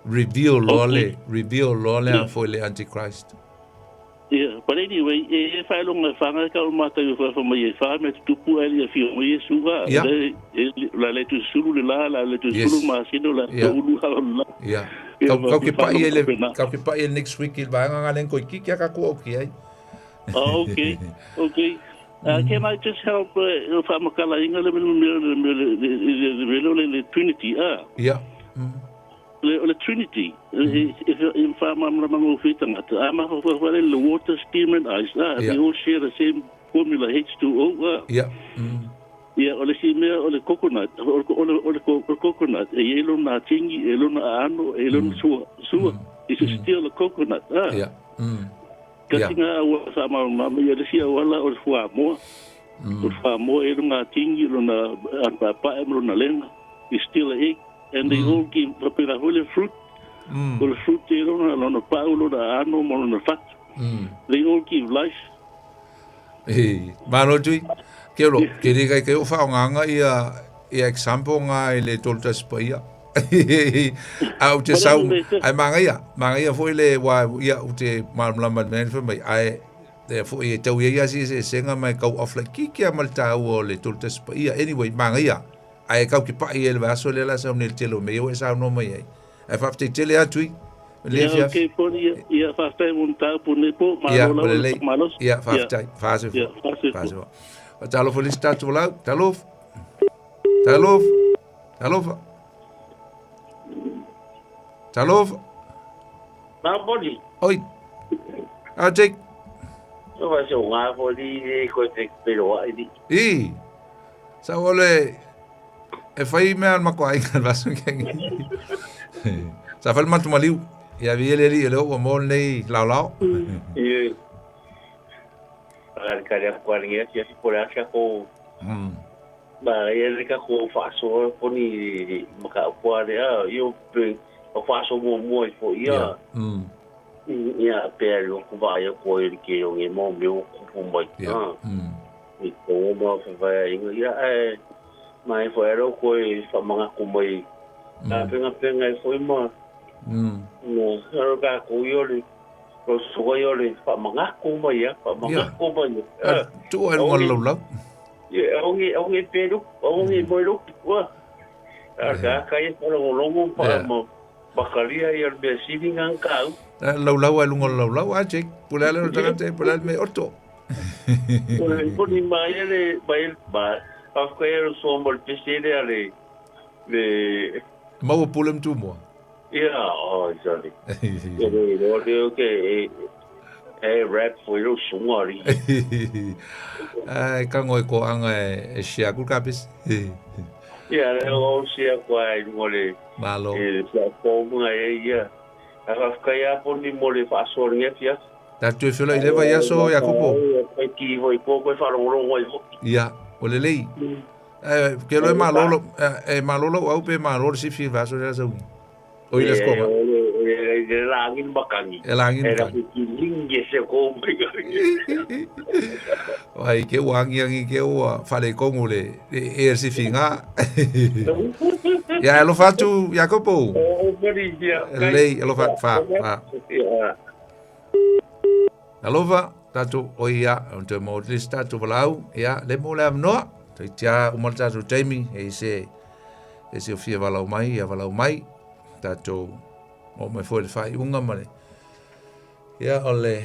reveal loa le reveal loa le a foi le antichrist. Ia, but anyway, e e faailoga e whangai ka o mātou i whawha mai e wha mea tutupu ai le awhio mai e suga, le, e, la le tu sulu le la, la le tu sulu ma sino, la tu ulu ha o la. Ia. Kau, kau ke pai e le, kau ke pai e next week i vaenga ngā len koi kiki a ka kua oki ai. Oh, okay, okay. Can I just help whamakala inga le mele mele le mele le mele le le Trinity ah. Ia. Le, o le Trinity, e, e, e whamamramanga o whitangata. A maha whawhare le water, steam and ice. Ah, yeah. They all share the same formula, H2O. Ah. Yeah. Ia, o le si mea o le coconut, o le, o le, o le, o le coconut, e i lona tingi, e lona aano, e lona sua, sua. It's still a coconut. Ah. Yeah. Kasi nga aua whamamramanga, ia le si auala o le fuamoa. O le fuamoa e lona tingi, lona anpaepae, ma lona lenga. It's still a egg. And they all give whapera hoi le fruit. O le fruit te rona, lona pau, lona ano, ma lona whatu. They all give life. E, malo tui. Ke ro, ke re kai kai o whaonganga ia, ia example ngā i le tolu tasi pa ia. A u te sau, ai mangaia, mangaia foi le wa ia u te malamalama le mea mai, ai e foi e tau ia ia si se senga mai kau off like kiki a mal tāua o le tolu tasi pa ia. Anyway, mangaia. Ae kau ki paʻi ai le vaiaso lea la sau nei le tele o mea ia ua e saunoa mai ai. Ae faafetai tele atu i le Ia, afiafi. okay, Poni, ia, ia, faafetai mo mataupu nei po, Ia, malo ua lava le lelei. malosi. Ia, Ia, faafetai. ia, Faasoifua. faasoifua. Faasoifua. Faatalofa i le isi tatou lau. Talofa. Talofa. Talofa. Talofa. Nā Poni. Oi. Ah, Jake. So vai se o ngā fo li le koe te pero ai li. I. Sa o le e fai mea al mako aiga le vaso ke. Sa fai le matu maliu. Ia vi ele li ele o mo nei lao lao. I. Akari kare aku kare ngia sia si pore asia ko. Ma ia le ka ko whaaso poni maka upua le a io pe o whaaso mua mua i fo ia. Ia pe lo ku va ia ko i ke o nge mo me o kupu mai. I ko ma fa va inga ia e mai fo ero ko i fa manga ku mai. Ka penga penga i fo ma. No, ero ka ko i ole. Ro so i ole fa manga ku mai ia, fa manga ku mai. Tu e runga lau lau. Ia, ongi ongi peru, ongi moiru. Wa. Ka ka i fa longo longo pa mo. Makaria ia le mea sili ngang kau. Lau lau ai lunga lau lau a Jake. Pule ale no tagata pule ale me oto. Ko ni mai le mai ba afka e so mo le pese le ale le Maua pule mtumua. Ia, oh, sorry. Ia le le le ke e e rap foi lo sunga ri. Ai kango e ko anga e share ku kapis. Ia le o sia kwa i mo le Malo. E platform nga e ia. A whakaia ia poni mo le whaasoa ngia fia. Tatu e whila i lewa ia so Iakopo. Kai ki hoi ko koe wharongorongo i hoki. Ia, o le lei. Eh, ke lo e malolo, e malolo au pe malolo si fi vaso le sau. O i le skoga. E langin makangi. E langin makangi. E ki lingi se ko mai. Ai ke ua angiangi ke ua falekongo le e e si finga. Ia alofa atu Iakopo. Lelei alofa atu fa fa. Alofa tatou o ia o te mo le tatou valau ia le mo le avanoa. Toi tia uma le tatou taimi e se e se o fia valau mai ia valau mai tatou o mai foi le faaiuga ma le Ia, o le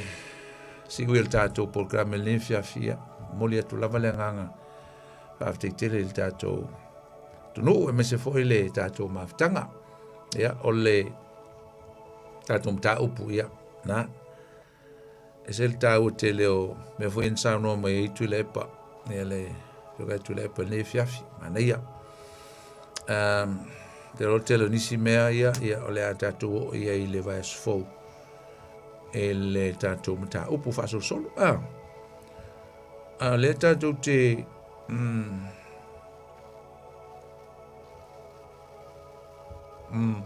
siui o le tatou polokalame lenei fiafia, momoli atu lava le agaga faafetai tele i le tatou atunuu aemaise foi le tatou mafutaga. Ia, o le tatou mataupu, ia, na, Ese le taua tele o mea foi na saunoa mai ai Tuilaepa, ia le afioga ia Tuilaepa i lenei afiafi, manaia. Um, te loa tele o nisi mea ia, ia o le a tatou oo i ai i le vaiaso fou e le tatou mataupu faasolosolo. Ah, a lea tatou te mm, mm,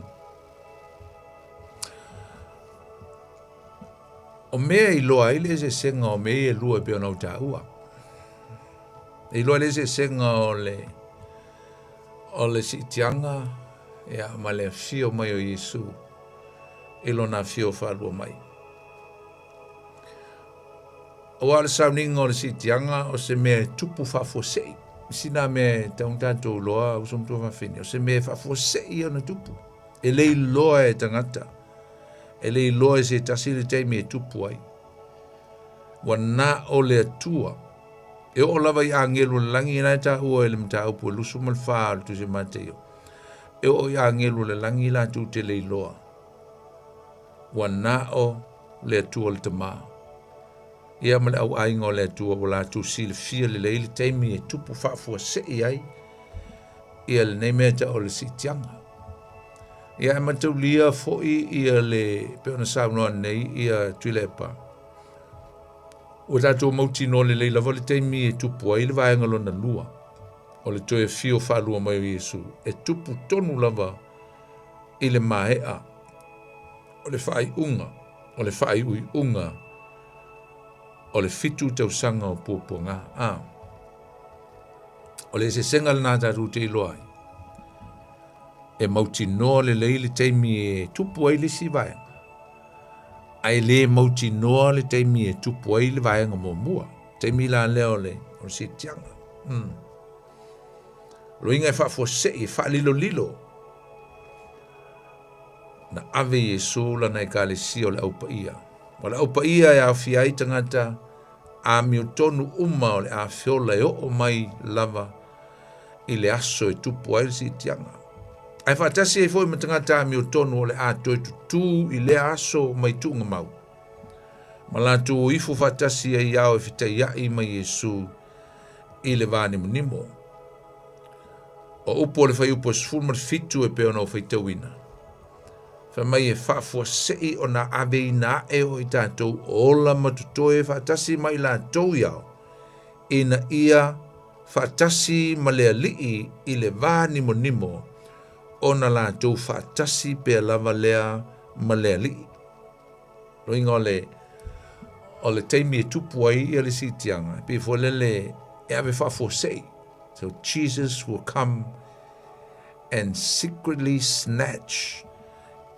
O mea e iloa ai le eseesega o mea ia e lua e pei ona ou taua. E iloa le eseesega o le o le siitiaga ia, ma le afio mai o Iesu i lona afio faalua mai. Aua o le sauniga o le siitiaga o se mea e tupu faafuasei. Sina mea e tatau ona tatou iloa, uso ma tuafafine, o se mea e faafuasei ona tupu. E le iloa e tagata E le iloa e se tasi le taimi e tupu ai. Ua na o le Atua. E oo lava i agelu o le lagi, la e taua i le mataupu e 24 o le Tusi a Mateio. E oo i agelu o le lagi latou te le iloa. Ua na o le Atua le Tama. Ia ma le au aiga o le Atua ua latou silafia lelei le taimi e tupu faafuasei ai ia lenei mea tau o le siitiaga. Ia e mataulia foi ia le pei ona saunoa nei ia Tuilaepa. Ua tatou mautinoa lelei lava le taimi e tupu ai le vaega lona lua o le toe afio faalua mai o Iesu e tupu tonu lava i le maea o le faaiuga o le faaiuiuga o le 7 tausaga o puapuaga. A. O le eseesega lena tatou te iloa ai. E mautinoa lelei le taimi e tupu ai le isi vaega, ae le mautinoa le taimi e tupu ai le vaega muamua. Taimi la lea o le, o le siitiaga. Mm. Loiga e faafuasei, e faalilolilo. Na ave Iesu lana ekalesia o le Au Paia. O le Au Paia e aofia ai tagata amiotonu uma o le a feola e oo mai lava i le aso e tupu ai le siitiaga. Ae faatasi ai foi ma tagata amiotonu o le a toe tutū i lea aso mai tuugamau, ma latou o ifo faatasi ai ao e fetaiai ma Iesu i le va nimonimo. O upu o le fuaiupu e 17 e pei ona ou faitauina, fai mai e faafuasei ona aveina ae o i tatou o ola ma totoe faatasi ma i latou i ao, ina ia faatasi ma le Alii i le va nimonimo ona latou faatasi pea lava lea ma le Alii. Loiga o le o le taimi e tupu ai ia le siitiaga, e pei foi lele e ave faafuasei. So Jesus will come and secretly snatch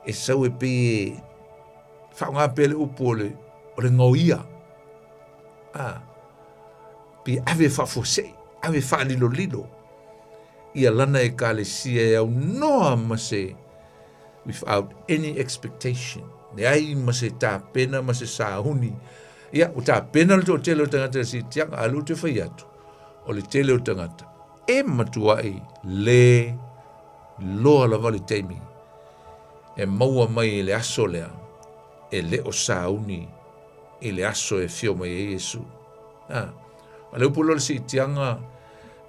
e sau e pei e faaaoga pea le upu o le, o le gaoia. Ah, pei ave faafuasei, ave faalilolilo ia lana ekalesia e aunoa ma se without any expectation. Leai ma se tapena ma se sauni. Ia, ua tapena le toatele o tagata i le siitiaga, a lea ou te fai atu, o le tele o tagata, e matuai le loa lava le taimi e maua mai i le aso lea, e le o sauni i le aso e afio mai ai Iesu. A, o le upu lea o le siitiaga,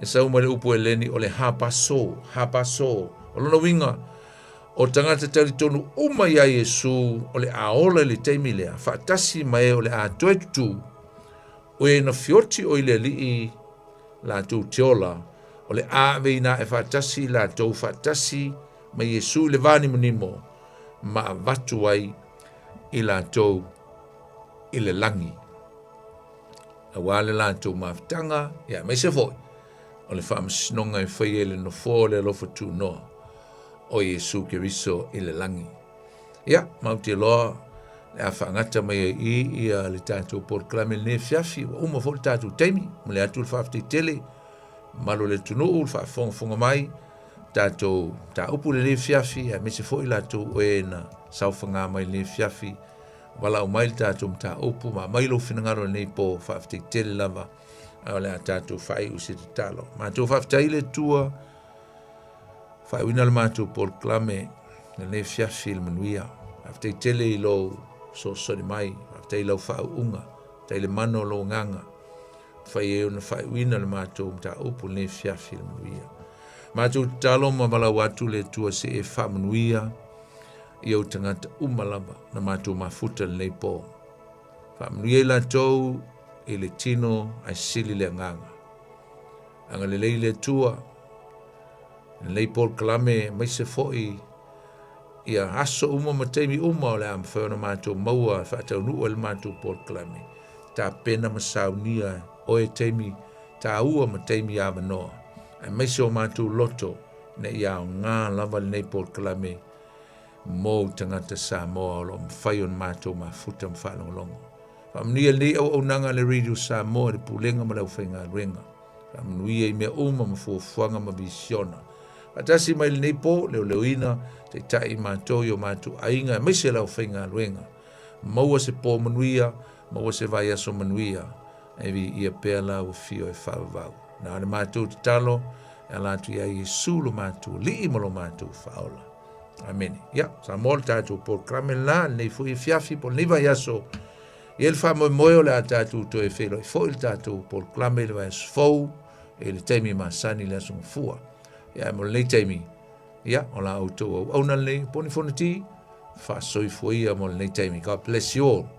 e sau mai le upu Eleni o le hapaso, hapaso. O lona uiga, o tagata talitonu uma iā Iesu o le a ola i le taimi lea, faatasi ma e o le a toe tutū, o e na fioti o i le Alii latou te ola, o le a aveina ae faatasi i latou faatasi ma Iesu i le va nimonimo, ma avatu ai i latou i le lagi. Aua le latou mafutaga, ia aemaise foi o le faamasinoga e faia i le nofoa o le alofa tunoa o Iesu Keriso i le lagi. Ia, matou te iloa le a faagata mai ai i ia le tatou polokalame i lenei afiafi, ua uma foi le tatou taimi, momoli atu le faafetai tele mamalu o le atunuu, le faafogafoga mai, tatou mataupu i lenei afiafi, aemaise foi latou o e na saofaga mai i lenei afiafi, valaau mai le tatou mataupu ma aumai lou finagalo i lenei po, faafetai tele lava, a o le a tatou faaiu i se tatalo. Matou faafetai i le Atua, faaiuina le matou polokalame i lenei afiafi i le manuia. Faafetai tele i lou fesoasoani mai. Faafetai i lau faauuga, faafetai i le mana o lou agaga, mafai ai ona faaiuina le matou mataupu i lenei afiafi i le manuia. Matou tatalo ma valaau atu le Atua se i e faamanuia i ou tagata uma lava na matou mafuta i lenei po. Faamanuia i latou i le tino ae sili le agaga. Agalelei le Atua i lenei polokalame aemaise foi ia aso uma ma taimi uma o le a mafai ona matou maua e faataunuu ai le matou polokalame. Tapena ma saunia oe taimi taua ma taimi avanoa, aemaise o matou loto ina ia aoga lava lenei polokalame mo tagata Samoa o lo o mafai ona matou mafuta ma faalogologo. Faamanuia lenei auaunaga a le Radio Samoa i le Pulega ma le aufaigaluega. Faamanuia i mea uma ma fuafuaga ma visiona. Faatasi mai lenei po, leoleoina, taitai i matou i o matou aiga aemaise le aufaigaluega. Maua se pō manuia, maua se vaiaso manuia, e viia pea lau afio e faavavau. Na o le matou tatalo e ala atu ia Iesu lo matou Alii ma lo matou Faaola. Amene. Ia, Samoa le tatou polokalame lena, lenei foi afiafi po o lenei vaiaso. Ia le faamoemoe o le a tatou toe feiloai foi le tatou polokalame i le vaiaso fou i le taimi masani i le Aso Gafua. Ia, mo lenei taimi, ia, o la outou auauna lenei, Poni Fonoti, faasoifua ia mo lenei taimi. God bless you all.